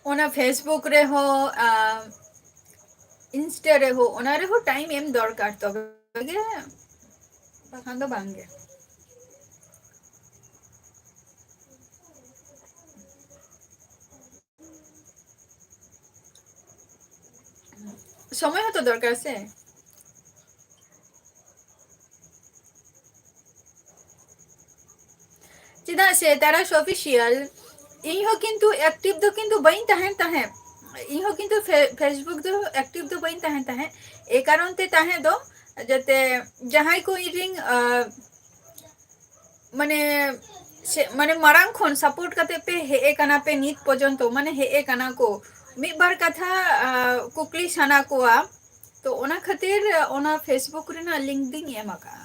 ᱚᱱᱟ Facebook ᱨᱮᱦᱚᱸ, ᱟᱨ Insta ᱨᱮᱦᱚᱸ, ᱚᱱᱟ ᱨᱮᱦᱚᱸ time ᱮᱢ ᱫᱚᱨᱠᱟᱨ, ᱛᱚᱵᱮ ᱜᱮ, ᱵᱟᱠᱷᱟᱱ ᱫᱚ ᱵᱟᱝ ᱜᱮ᱾ ᱥᱚᱢᱚᱭ ᱦᱚᱸᱛᱚ ᱫᱚᱨᱠᱟᱨ ᱥᱮ᱾ ᱪᱮᱫᱟᱜ ᱥᱮ ᱛᱟᱨᱟᱥ Official, ᱤᱧ ᱦᱚᱸ ᱠᱤᱱᱛᱩ active ᱫᱚ ᱠᱤᱱᱛᱩ ᱵᱟᱹᱧ ᱛᱟᱦᱮᱱ ᱛᱟᱦᱮᱸᱫ᱾ ᱤᱧ ᱦᱚᱸ ᱠᱤᱱᱛᱩ ᱯᱷᱮ-, Facebook ᱫᱚ active ᱫᱚ ᱵᱟᱹᱧ ᱛᱟᱦᱮᱱ ᱛᱟᱦᱮᱸᱫ᱾ ᱮ ᱠᱟᱨᱚᱱ ᱛᱮ ᱛᱟᱦᱮᱸ ᱫᱚ, ᱡᱟᱛᱮ ᱡᱟᱦᱟᱸᱭ ᱠᱚ ᱤᱧ ᱨᱮᱱ, ᱟ, ᱢᱟᱱᱮ, ᱥᱮ, ᱢᱟᱱᱮ, ᱢᱟᱲᱟᱝ ᱠᱷᱚᱱ support ᱠᱟᱛᱮ ᱯᱮ ᱦᱮᱡ ᱟᱠᱟᱱᱟ ᱯᱮ ᱱᱤᱛ ᱯᱚᱨᱡᱚᱱᱛᱚ, ᱢᱟᱱᱮ, ᱦᱮᱡ ᱟᱠᱟᱱᱟ ᱠᱚ, ᱢᱤᱫ ᱵᱟᱨ ᱠᱟᱛᱷᱟ, ᱟ, ᱠᱩᱠᱞᱤ ᱥᱟᱱᱟ ᱠᱚᱣᱟ, ᱛᱚ ᱚᱱᱟ ᱠᱷᱟᱹᱛᱤᱨ ᱚᱱᱟ Facebook ᱨᱮᱱᱟᱜ link ᱫᱚᱧ ᱮᱢ ᱟᱠᱟᱫᱼᱟ᱾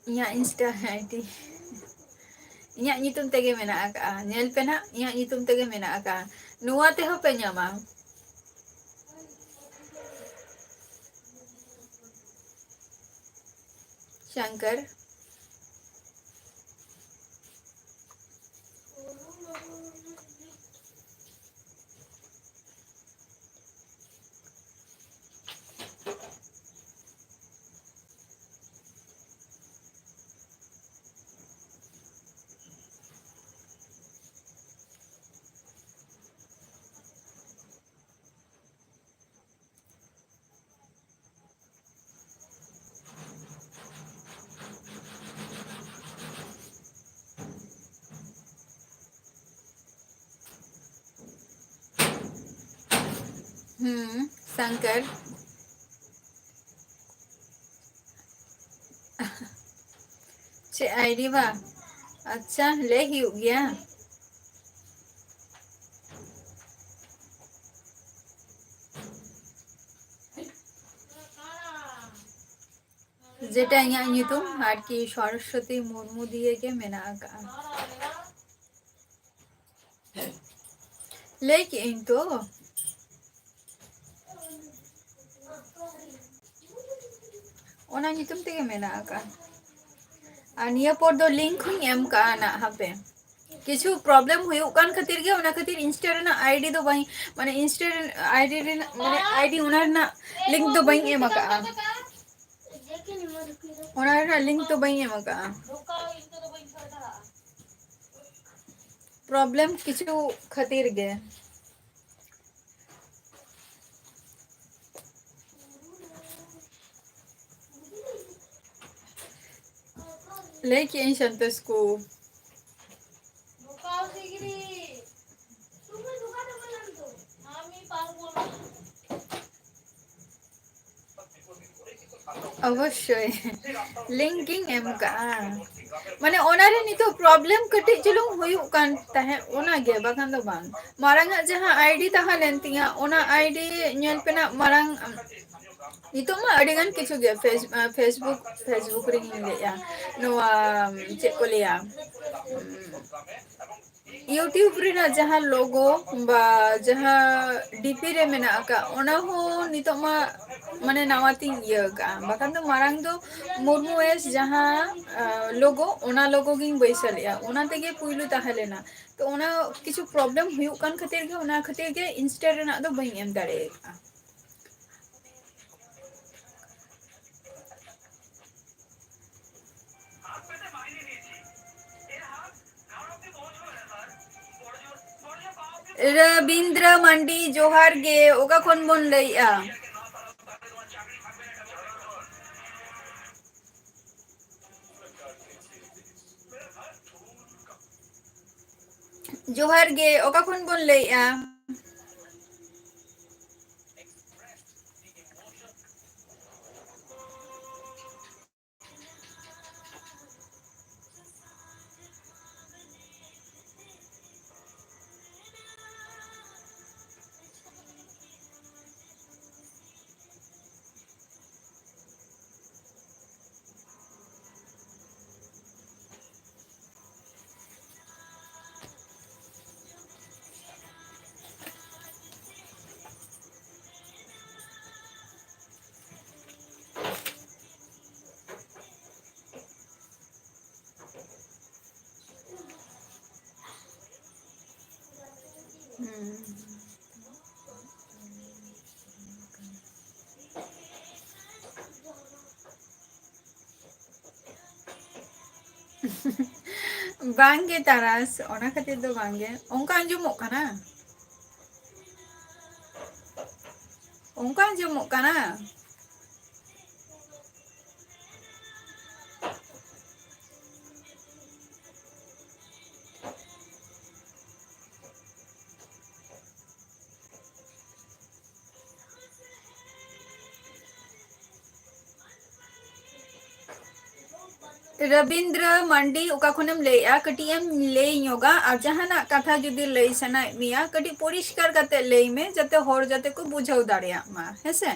ᱤᱧᱟᱹᱜ Insta ᱟᱭᱰᱤ ᱤᱧᱟᱹᱜ ᱧᱩᱛᱩᱢ ᱛᱮᱜᱮ ᱢᱮᱱᱟᱜ ᱟᱠᱟᱜᱼᱟ᱾ ᱧᱮᱞ ᱯᱮ ᱱᱟᱜ, ᱤᱧᱟᱹᱜ ᱧᱩᱛᱩᱢ ᱛᱮᱜᱮ ᱢᱮᱱᱟᱜ ᱟᱠᱟᱜᱼᱟ᱾ ᱱᱚᱣᱟ ᱛᱮᱦᱚᱸ ᱯᱮ ᱧᱟᱢᱟ᱾ ᱥᱚᱝᱠᱚᱨ᱾ ᱦᱩᱸ, ᱥᱚᱝᱠᱚᱨ᱾ ᱪᱮᱫ ᱟᱭᱰᱤ ᱵᱟ? ᱟᱪᱪᱷᱟ, ᱞᱟᱹᱭ ᱦᱩᱭᱩᱜ ᱜᱮᱭᱟ᱾ ᱡᱮᱴᱟ ᱤᱧᱟᱹᱜ ᱧᱩᱛᱩᱢ ᱟᱨᱠᱤ ᱥᱚᱨᱚᱥᱚᱛᱤ ᱢᱩᱨᱢᱩ ᱫᱤᱭᱮ ᱜᱮ ᱢᱮᱱᱟᱜ ᱟᱠᱟᱜᱼᱟ᱾ ᱞᱟᱹᱭ ᱠᱮᱜ ᱟᱹᱧ ᱛᱚ᱾ ᱚᱱᱟ ᱧᱩᱛᱩᱢ ᱛᱮᱜᱮ ᱢᱮᱱᱟᱜ ᱟᱠᱟᱜᱼᱟ᱾ ᱟᱨ ᱱᱤᱭᱟᱹ ᱯᱚᱨ ᱫᱚ ᱞᱤᱝᱠ ᱦᱚᱸᱧ ᱮᱢ ᱠᱟᱜᱼᱟ ᱱᱟᱜ, ᱦᱟᱯᱮ᱾ ᱠᱤᱪᱷᱩ ᱯᱨᱚᱵᱞᱮᱢ ᱦᱩᱭᱩᱜ ᱠᱟᱱ ᱠᱷᱟᱹᱛᱤᱨ ᱜᱮ ᱚᱱᱟ ᱠᱷᱟᱹᱛᱤᱨ ᱤᱱᱥᱴᱟ ᱨᱮᱱᱟᱜ ᱟᱭᱰᱤ ᱫᱚ ᱵᱟᱹᱧ, ᱢᱟᱱᱮ, ᱤᱱᱥᱴᱟ ᱨᱮᱱ-, ᱟᱭᱰᱤ ᱨᱮᱱᱟᱜ, ᱢᱟᱱᱮ, ᱟᱭᱰᱤ ᱚᱱᱟ ᱨᱮᱱᱟᱜ ᱞᱤᱝᱠ ᱫᱚ ᱵᱟᱹᱧ ᱮᱢ ᱟᱠᱟᱜᱼᱟ᱾ ᱚᱱᱟ ᱨᱮᱱᱟᱜ ᱞᱤᱝᱠ ᱫᱚ ᱵᱟᱹᱧ ᱮᱢ ᱟᱠᱟᱜᱼᱟ᱾ ᱯᱨᱚᱵᱞᱮᱢ ᱠᱤᱪᱷᱩ ᱠᱷᱟᱹᱛᱤᱨ ᱜᱮ᱾ ᱞᱟᱹᱭ ᱠᱮᱜ ᱟᱹᱧ ᱥᱚᱱᱛᱳᱥ ᱠᱚ᱾ ᱚᱵᱚᱥᱥᱳᱭ, ᱞᱤᱝᱠ ᱜᱤᱧ ᱮᱢ ᱠᱟᱜᱼᱟ᱾ ᱢᱟᱱᱮ, ᱚᱱᱟᱨᱮ ᱱᱤᱛᱚᱜ ᱯᱨᱚᱵᱞᱮᱢ ᱠᱟᱹᱴᱤᱡ ᱪᱩᱞᱩᱝ ᱦᱩᱭᱩᱜ ᱠᱟᱱ ᱛᱟᱦᱮᱸᱫ, ᱚᱱᱟᱜᱮ, ᱵᱟᱠᱷᱟᱱ ᱫᱚ ᱵᱟᱝ᱾ ᱢᱟᱲᱟᱝ ᱟᱜ ᱡᱟᱦᱟᱸ ᱟᱭᱰᱤ ᱛᱟᱦᱮᱸ ᱞᱮᱱ ᱛᱤᱧᱟ, ᱚᱱᱟ ᱟᱭᱰᱤ ᱧᱮᱞ ᱯᱮ ᱱᱟᱜ, ᱢᱟᱲᱟᱝ ᱱᱤᱛᱚᱜ ᱢᱟ ᱟᱹᱰᱤ ᱜᱟᱱ ᱠᱤᱪᱷᱩ ᱜᱮ, ᱯᱷᱮᱥ-, ᱟᱸ, Facebook, Facebook ᱨᱮᱜᱤᱧ ᱞᱟᱹᱭᱮᱜᱼᱟ, ᱱᱚᱣᱟ, ᱩᱢ, ᱪᱮᱫ ᱠᱚ ᱞᱟᱹᱭᱟ, ᱩᱢ, YouTube ᱨᱮᱱᱟᱜ ᱡᱟᱦᱟᱸ logo ᱵᱟ ᱡᱟᱦᱟᱸ DP ᱨᱮ ᱢᱮᱱᱟᱜ ᱟᱠᱟᱫ, ᱚᱱᱟ ᱦᱚᱸ ᱱᱤᱛᱚᱜ ᱢᱟ ᱢᱟᱱᱮ ᱱᱟᱣᱟ ᱛᱤᱧ ᱤᱭᱟᱹ ᱟᱠᱟᱫᱼᱟ᱾ ᱵᱟᱠᱷᱟᱱ ᱫᱚ ᱢᱟᱲᱟᱝ ᱫᱚ ᱢᱩᱨᱢᱩ ᱮᱥ ᱡᱟᱦᱟᱸ, ᱟᱸ, logo, ᱚᱱᱟ logo ᱜᱤᱧ ᱵᱟᱹᱭᱥᱟᱹᱣ ᱞᱮᱫᱼᱟ, ᱚᱱᱟ ᱛᱮᱜᱮ ᱯᱩᱭᱞᱩ ᱛᱟᱦᱮᱸ ᱞᱮᱱᱟ᱾ ᱛᱚ ᱚᱱᱟ ᱠᱤᱪᱷᱩ problem ᱦᱩᱭᱩᱜ ᱠᱟᱱ ᱠᱷᱟᱹᱛᱤᱨ ᱜᱮ, ᱚᱱᱟ ᱠᱷᱟᱹᱛᱤᱨ ᱜᱮ Insta ᱨᱮᱱᱟᱜ ᱫᱚ ᱵᱟᱹᱧ ᱮᱢ ᱫᱟᱲᱮ ᱟᱠᱟᱫᱼᱟ᱾ ᱨᱚᱵᱤᱱᱫᱨᱚ ᱢᱟᱱᱰᱤ, ᱡᱚᱦᱟᱨ ᱜᱮ, ᱚᱠᱟ ᱠᱷᱚᱱ ᱵᱚᱱ ᱞᱟᱹᱭᱮᱜᱼᱟ? ᱡᱚᱦᱟᱨ ᱜᱮ, ᱚᱠᱟ ᱠᱷᱚᱱ ᱵᱚᱱ ᱞᱟᱹᱭᱮᱜᱼᱟ? ᱦᱩᱸ᱾ ᱵᱟᱝᱜᱮ ᱛᱟᱨᱟᱥ, ᱚᱱᱟ ᱠᱷᱟᱹᱛᱤᱨ ᱫᱚ ᱵᱟᱝᱜᱮ᱾ ᱚᱱᱠᱟ ᱟᱸᱡᱚᱢᱚᱜ ᱠᱟᱱᱟ? ᱚᱱᱠᱟ ᱟᱸᱡᱚᱢᱚᱜ ᱠᱟᱱᱟ? ᱨᱚᱵᱤᱱᱫᱨᱚ ᱢᱟᱱᱰᱤ, ᱚᱠᱟ ᱠᱷᱚᱱᱮᱢ ᱞᱟᱹᱭᱮᱜᱼᱟ? ᱠᱟᱹᱴᱤᱡ ᱮᱢ ᱞᱟᱹᱭ ᱧᱚᱜᱟ, ᱟᱨ ᱡᱟᱦᱟᱱᱟᱜ ᱠᱟᱛᱷᱟ ᱡᱩᱫᱤ ᱞᱟᱹᱭ ᱥᱟᱱᱟᱭᱮᱫ ᱢᱮᱭᱟ, ᱠᱟᱹᱴᱤᱡ ᱯᱚᱨᱤᱥᱠᱟᱨ ᱠᱟᱛᱮ ᱞᱟᱹᱭ ᱢᱮ, ᱡᱟᱛᱮ ᱦᱚᱲ ᱡᱟᱛᱮ ᱠᱚ ᱵᱩᱡᱷᱟᱹᱣ ᱫᱟᱲᱮᱭᱟᱜ ᱢᱟ, ᱦᱮᱸᱥᱮ?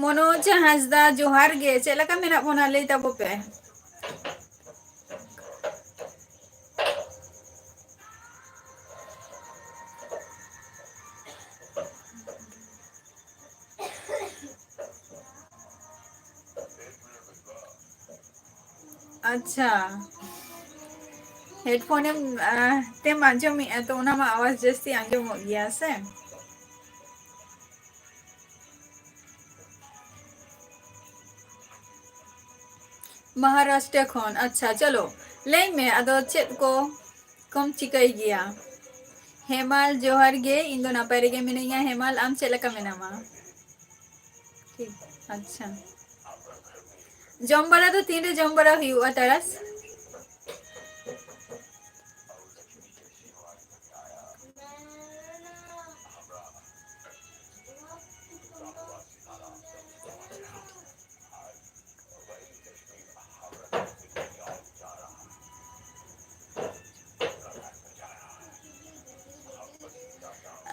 ᱢᱚᱱᱳᱡᱽ ᱦᱟᱸᱥᱫᱟ, ᱡᱚᱦᱟᱨ ᱜᱮ, ᱪᱮᱫ ᱞᱮᱠᱟ ᱢᱮᱱᱟᱜ ᱵᱚᱱᱟ ᱞᱟᱹᱭ ᱛᱟᱵᱚ ᱯᱮ? ᱟᱪᱪᱷᱟ, headphone ᱮᱢ, ᱟᱸ, ᱛᱮᱢ ᱟᱸᱡᱚᱢᱮᱜᱼᱟ ᱛᱚ, ᱚᱱᱟ ᱢᱟ ᱟᱣᱟᱡᱽ ᱡᱟᱹᱥᱛᱤ ᱟᱸᱡᱚᱢᱚᱜ ᱜᱮᱭᱟ ᱥᱮ᱾ ᱢᱚᱦᱟᱨᱟᱥᱴᱨᱚ ᱠᱷᱚᱱ, ᱟᱪᱪᱷᱟ, ᱪᱚᱞᱚ, ᱞᱟᱹᱭ ᱢᱮ, ᱟᱫᱚ ᱪᱮᱫ ᱠᱚ ᱠᱚᱢ ᱪᱤᱠᱟᱹᱭ ᱜᱮᱭᱟ? ᱦᱮᱢᱟᱞ, ᱡᱚᱦᱟᱨ ᱜᱮ, ᱤᱧ ᱫᱚ ᱱᱟᱯᱟᱭ ᱨᱮᱜᱮ ᱢᱤᱱᱟᱹᱧᱟ᱾ ᱦᱮᱢᱟᱞ, ᱟᱢ ᱪᱮᱫ ᱞᱮᱠᱟ ᱢᱮᱱᱟᱢᱟ? ᱴᱷᱤᱠ, ᱟᱪᱪᱷᱟ᱾ ᱡᱚᱢ ᱵᱟᱲᱟ ᱫᱚ ᱛᱤᱱᱨᱮ ᱡᱚᱢ ᱵᱟᱲᱟ ᱦᱩᱭᱩᱜᱼᱟ, ᱛᱟᱨᱟᱥ?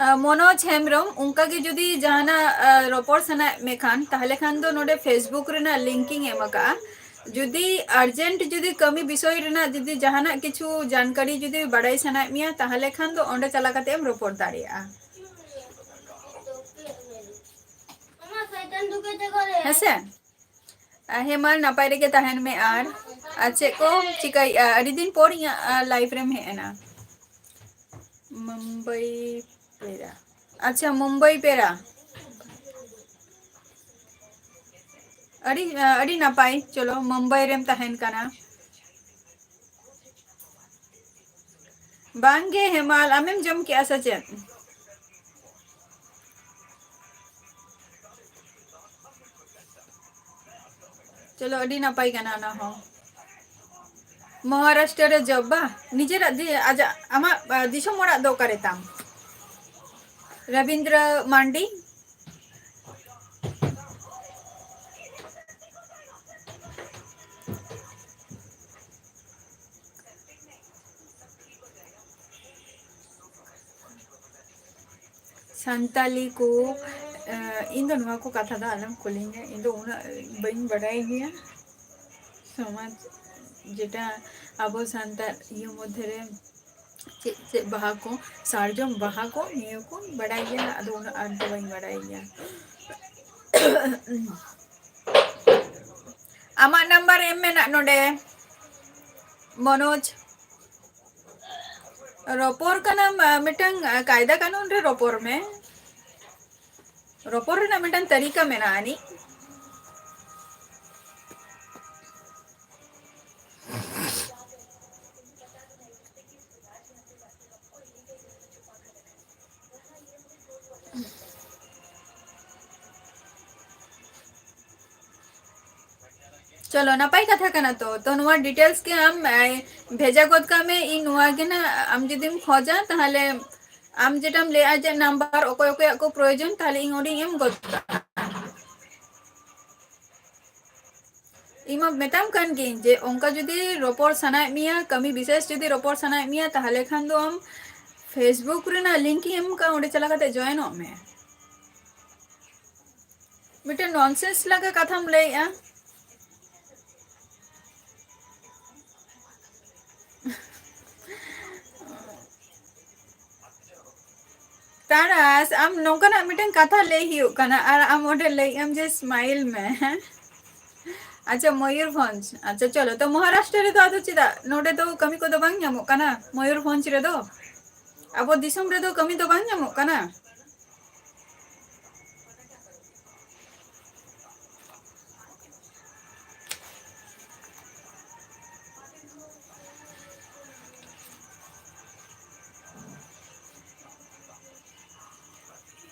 ᱟ, ᱢᱚᱱᱳᱡᱽ ᱦᱮᱢᱵᱨᱚᱢ, ᱚᱱᱠᱟ ᱜᱮ ᱡᱩᱫᱤ ᱡᱟᱦᱟᱱᱟᱜ, ᱟ, ᱨᱚᱯᱚᱲ ᱥᱟᱱᱟᱭᱮᱫ ᱢᱮ ᱠᱷᱟᱱ, ᱛᱟᱦᱚᱞᱮ ᱠᱷᱟᱱ ᱫᱚ ᱱᱚᱰᱮ Facebook ᱨᱮᱱᱟᱜ link ᱤᱧ ᱮᱢ ᱟᱠᱟᱜᱼᱟ᱾ ᱡᱩᱫᱤ urgent ᱡᱩᱫᱤ ᱠᱟᱹᱢᱤ ᱵᱤᱥᱚᱭ ᱨᱮᱱᱟᱜ ᱡᱩᱫᱤ ᱡᱟᱦᱟᱱᱟᱜ ᱠᱤᱪᱷᱩ ᱡᱟᱱᱠᱟᱨᱤ ᱡᱩᱫᱤ ᱵᱟᱲᱟᱭ ᱥᱟᱱᱟᱭᱮᱫ ᱢᱮᱭᱟ, ᱛᱟᱦᱚᱞᱮ ᱠᱷᱟᱱ ᱫᱚ ᱚᱸᱰᱮ ᱪᱟᱞᱟᱣ ᱠᱟᱛᱮ ᱮᱢ ᱨᱚᱯᱚᱲ ᱫᱟᱲᱮᱭᱟᱜᱼᱟ᱾ ᱦᱮᱸᱥᱮ? ᱟ, ᱦᱮᱢᱟᱞ, ᱱᱟᱯᱟᱭ ᱨᱮᱜᱮ ᱛᱟᱦᱮᱱ ᱢᱮ᱾ ᱟᱨ, ᱟᱨ ᱪᱮᱫ ᱠᱚ ᱪᱤᱠᱟᱹᱭᱮᱫᱼᱟ? ᱟᱹᱰᱤ ᱫᱤᱱ ᱯᱚᱨ ᱤᱧᱟᱹᱜ, ᱟ, live ᱨᱮᱢ ᱦᱮᱡ ᱮᱱᱟ᱾ ᱢᱩᱢᱵᱟᱭ ᱯᱮᱲᱟ᱾ ᱟᱪᱪᱷᱟ, ᱢᱩᱢᱵᱟᱭ ᱯᱮᱲᱟ᱾ ᱟᱹᱰᱤ, ᱟ, ᱟᱹᱰᱤ ᱱᱟᱯᱟᱭ᱾ ᱪᱚᱞᱚ, ᱢᱩᱢᱵᱟᱭ ᱨᱮᱢ ᱛᱟᱦᱮᱱ ᱠᱟᱱᱟ᱾ ᱵᱟᱝᱜᱮ ᱦᱮᱢᱟᱞ, ᱟᱢᱮᱢ ᱡᱚᱢ ᱠᱮᱜᱼᱟ ᱥᱮ ᱪᱮᱫ? ᱪᱚᱞᱚ, ᱟᱹᱰᱤ ᱱᱟᱯᱟᱭ ᱠᱟᱱᱟ ᱚᱱᱟ ᱦᱚᱸ᱾ ᱢᱚᱦᱟᱨᱟᱥᱴᱨᱚ ᱨᱮ job ᱵᱟ? ᱱᱤᱡᱮᱨᱟᱜ ᱫᱤ-, ᱟᱡᱟᱜ, ᱟᱢᱟᱜ, ᱟ, ᱫᱤᱥᱚᱢ ᱚᱲᱟᱜ ᱫᱚ ᱚᱠᱟᱨᱮ ᱛᱟᱢ? ᱨᱚᱵᱤᱱᱫᱨᱚ ᱢᱟᱱᱰᱤ᱾ ᱥᱟᱱᱛᱟᱞᱤ ᱠᱚ, ᱤᱧ ᱫᱚ ᱱᱚᱣᱟ ᱠᱚ ᱠᱟᱛᱷᱟ ᱫᱚ ᱟᱞᱚᱢ ᱠᱩᱞᱤᱧᱟ, ᱤᱧ ᱫᱚ ᱩᱱᱟᱹᱜ ᱵᱟᱹᱧ ᱵᱟᱰᱟᱭ ᱜᱮᱭᱟ᱾ ᱥᱚᱢᱟᱡᱽ ᱡᱮᱴᱟ ᱟᱵᱚ ᱥᱟᱱᱛᱟᱲ ᱤᱭᱟᱹ ᱢᱚᱫᱽᱫᱷᱮ ᱨᱮ ᱪᱮᱫ ᱪᱮᱫ ᱵᱟᱦᱟ ᱠᱚ, ᱥᱟᱨᱡᱚᱢ ᱵᱟᱦᱟ ᱠᱚ, ᱱᱤᱭᱟᱹ ᱠᱚ ᱵᱟᱰᱟᱭ ᱜᱮᱭᱟ, ᱟᱫᱚ ᱩᱱᱟᱹᱜ ᱟᱸᱴ ᱫᱚ ᱵᱟᱹᱧ ᱵᱟᱰᱟᱭ ᱜᱮᱭᱟ᱾ ᱟᱢᱟᱜ ᱱᱟᱢᱵᱟᱨ ᱮᱢ ᱢᱮᱱᱟᱜ ᱱᱚᱰᱮ, ᱢᱚᱱᱳᱡᱽ᱾ ᱨᱚᱯᱚᱲ ᱠᱟᱱᱟᱢ, ᱟ, ᱢᱤᱫᱴᱟᱝ, ᱟ, ᱠᱟᱭᱫᱟ ᱠᱟᱹᱱᱩᱱ ᱨᱮ ᱨᱚᱯᱚᱲ ᱢᱮ᱾ ᱨᱚᱯᱚᱲ ᱨᱮᱱᱟᱜ ᱢᱤᱫᱴᱟᱝ ᱛᱟᱹᱨᱤᱠᱟ ᱢᱮᱱᱟᱜᱼᱟ ᱟᱹᱱᱤᱡ᱾ ᱪᱚᱞᱚ, ᱱᱟᱯᱟᱭ ᱠᱟᱛᱷᱟ ᱠᱟᱱᱟ ᱛᱚ᱾ ᱛᱚ, ᱱᱚᱣᱟ details ᱜᱮ ᱟᱢ, ᱮ, ᱵᱷᱮᱡᱟ ᱜᱚᱫ ᱠᱟᱜ ᱢᱮ᱾ ᱤᱧ ᱱᱚᱣᱟ ᱜᱮ ᱱᱟᱜ, ᱟᱢ ᱡᱩᱫᱤᱢ ᱠᱷᱚᱡᱟ, ᱛᱟᱦᱞᱮ ᱟᱢ ᱡᱮᱴᱟᱢ ᱞᱟᱹᱭᱟ ᱡᱮ ᱱᱟᱢᱵᱟᱨ ᱚᱠᱚᱭ ᱚᱠᱚᱭᱟᱜ ᱠᱚ ᱯᱨᱚᱭᱳᱡᱚᱱ, ᱛᱟᱦᱞᱮ ᱤᱧ ᱚᱸᱰᱮᱧ ᱮᱢ ᱜᱚᱫ ᱠᱟᱜᱼᱟ᱾ ᱤᱧ ᱢᱟ ᱢᱮᱛᱟᱢ ᱠᱟᱱ ᱜᱤᱭᱟᱹᱧ ᱡᱮ ᱚᱱᱠᱟ ᱡᱩᱫᱤ ᱨᱚᱯᱚᱲ ᱥᱟᱱᱟᱭᱮᱫ ᱢᱮᱭᱟ, ᱠᱟᱹᱢᱤ ᱵᱤᱥᱮᱥ ᱡᱩᱫᱤ ᱨᱚᱯᱚᱲ ᱥᱟᱱᱟᱭᱮᱫ ᱢᱮᱭᱟ, ᱛᱟᱦᱞᱮ ᱠᱷᱟᱱ ᱫᱚ ᱟᱢ Facebook ᱨᱮᱱᱟᱜ link ᱤᱧ ᱮᱢ ᱠᱟᱜᱼᱟ, ᱚᱸᱰᱮ ᱪᱟᱞᱟᱣ ᱠᱟᱛᱮ join ᱚᱜ ᱢᱮ᱾ ᱢᱤᱫᱴᱮᱱ nonsense ᱞᱮᱠᱟ ᱠᱟᱛᱷᱟᱢ ᱞᱟᱹᱭᱮᱜᱼᱟ᱾ ᱛᱟᱨᱟᱥ, ᱟᱢ ᱱᱚᱝᱠᱟᱱᱟᱜ ᱢᱤᱫᱴᱮᱱ ᱠᱟᱛᱷᱟ ᱞᱟᱹᱭ ᱦᱩᱭᱩᱜ ᱠᱟᱱᱟ ᱟᱨ ᱟᱢ ᱚᱸᱰᱮ ᱞᱟᱹᱭᱮᱜ ᱟᱢ ᱡᱮ smile ᱢᱮ, ᱦᱮᱸ? ᱟᱪᱪᱷᱟ, ᱢᱚᱭᱩᱨᱵᱷᱚᱸᱡᱽ᱾ ᱟᱪᱪᱷᱟ, ᱪᱚᱞᱚ, ᱛᱚ ᱢᱚᱦᱟᱨᱟᱥᱴᱨᱚ ᱨᱮᱫᱚ ᱟᱫᱚ ᱪᱮᱫᱟᱜ ᱱᱚᱰᱮ ᱫᱚ ᱠᱟᱹᱢᱤ ᱠᱚᱫᱚ ᱵᱟᱝ ᱧᱟᱢᱚᱜ ᱠᱟᱱᱟ ᱢᱚᱭᱩᱨᱵᱷᱚᱸᱡᱽ ᱨᱮᱫᱚ? ᱟᱵᱚ ᱫᱤᱥᱚᱢ ᱨᱮᱫᱚ ᱠᱟᱹᱢᱤ ᱫᱚ ᱵᱟᱝ ᱧᱟᱢᱚᱜ ᱠᱟᱱᱟ?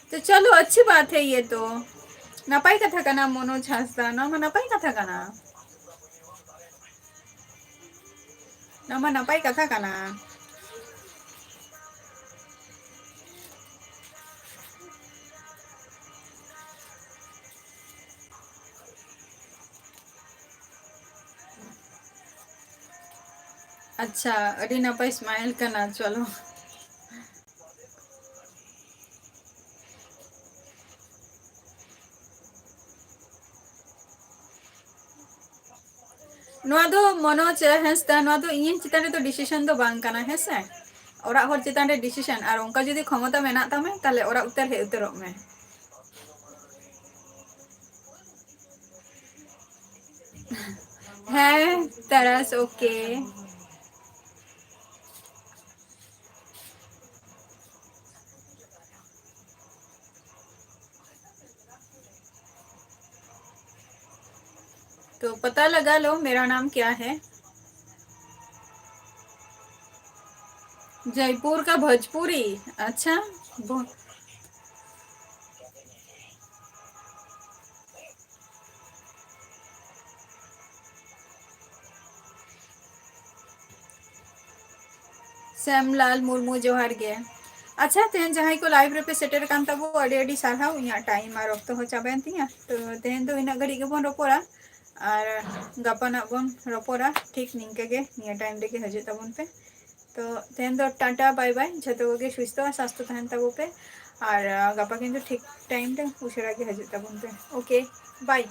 ᱛᱚ ᱪᱚᱞᱚ, ᱟᱪᱪᱷᱤ ᱵᱟᱛ ᱦᱮ ᱭᱮ ᱛᱚ᱾ ᱱᱟᱯᱟᱭ ᱠᱟᱛᱷᱟ ᱠᱟᱱᱟ ᱢᱚᱱᱳᱡᱽ ᱦᱟᱸᱥᱫᱟ, ᱱᱚᱣᱟ ᱢᱟ ᱱᱟᱯᱟᱭ ᱠᱟᱛᱷᱟ ᱠᱟᱱᱟ᱾ ᱱᱚᱣᱟ ᱢᱟ ᱱᱟᱯᱟᱭ ᱠᱟᱛᱷᱟ ᱠᱟᱱᱟ᱾ ᱟᱪᱪᱷᱟ, ᱟᱹᱰᱤ ᱱᱟᱯᱟᱭ smile ᱠᱟᱱᱟ᱾ ᱪᱚᱞᱚ᱾ ᱱᱚᱣᱟ ᱫᱚ ᱢᱚᱱᱳᱡᱽ ᱦᱟᱸᱥᱫᱟ, ᱱᱚᱣᱟ ᱫᱚ ᱤᱧᱟᱹᱜ ᱪᱮᱛᱟᱱ ᱨᱮᱫᱚ decision ᱫᱚ ᱵᱟᱝ ᱠᱟᱱᱟ, ᱦᱮᱸ ᱥᱮ? ᱚᱲᱟᱜ ᱦᱚᱲ ᱪᱮᱛᱟᱱ ᱨᱮ decision᱾ ᱟᱨ ᱚᱱᱠᱟ ᱡᱩᱫᱤ ᱠᱷᱚᱢᱚᱛᱟ ᱢᱮᱱᱟᱜ ᱛᱟᱢᱟ, ᱛᱟᱦᱞᱮ ᱚᱲᱟᱜ ᱩᱛᱟᱹᱨ ᱦᱮᱡ ᱩᱛᱟᱹᱨᱚᱜ ᱢᱮ᱾ ᱦᱮᱸ ᱛᱟᱨᱟᱥ, okay᱾ तो पता लगा लो मेरा नाम क्या है। जयपुर का भोजपुरी। अच्छा। भो- ᱥᱮᱢᱞᱟᱞ ᱢᱩᱨᱢᱩ, ᱡᱚᱦᱟᱨ ᱜᱮ᱾ ᱟᱪᱪᱷᱟ, ᱛᱮᱦᱮᱧ ᱡᱟᱦᱟᱸᱭ ᱠᱚ live ᱨᱮᱯᱮ ᱥᱮᱴᱮᱨ ᱟᱠᱟᱱ ᱛᱟᱵᱚ, ᱟᱹᱰᱤ ᱟᱹᱰᱤ ᱥᱟᱨᱦᱟᱣ᱾ ᱤᱧᱟᱹᱜ time ᱟᱨ ᱚᱠᱛᱚ ᱦᱚᱸ ᱪᱟᱵᱟᱭᱮᱱ ᱛᱤᱧᱟ, ᱛᱚ ᱛᱮᱦᱮᱧ ᱫᱚ ᱤᱱᱟᱹᱜ ᱜᱷᱟᱹᱲᱤᱡ ᱜᱮᱵᱚᱱ ᱨᱚᱯᱚᱲᱟ, ᱟᱨ ᱜᱟᱯᱟ ᱱᱟᱜ ᱵᱚᱱ ᱨᱚᱯᱚᱲᱟ ᱴᱷᱤᱠ ᱱᱤᱝᱠᱟᱹ ᱜᱮ, ᱱᱤᱭᱟᱹ time ᱨᱮᱜᱮ ᱦᱤᱡᱩᱜ ᱛᱟᱵᱚᱱ ᱯᱮ᱾ ᱛᱚ ᱛᱮᱦᱮᱧ ᱫᱚ ᱴᱟᱴᱟ, bye bye, ᱡᱷᱚᱛᱚ ᱠᱚᱜᱮ ᱥᱩᱥᱛᱷᱚ ᱟᱨ ᱥᱟᱥᱛᱷᱚ ᱛᱟᱦᱮᱱ ᱛᱟᱵᱚ ᱯᱮ, ᱟᱨ ᱟᱸ, ᱜᱟᱯᱟ ᱠᱤᱱᱛᱩ ᱴᱷᱤᱠ time ᱨᱮ ᱩᱥᱟᱹᱨᱟ ᱜᱮ ᱦᱤᱡᱩᱜ ᱛᱟᱵᱚᱱ ᱯᱮ᱾ Okay, bye᱾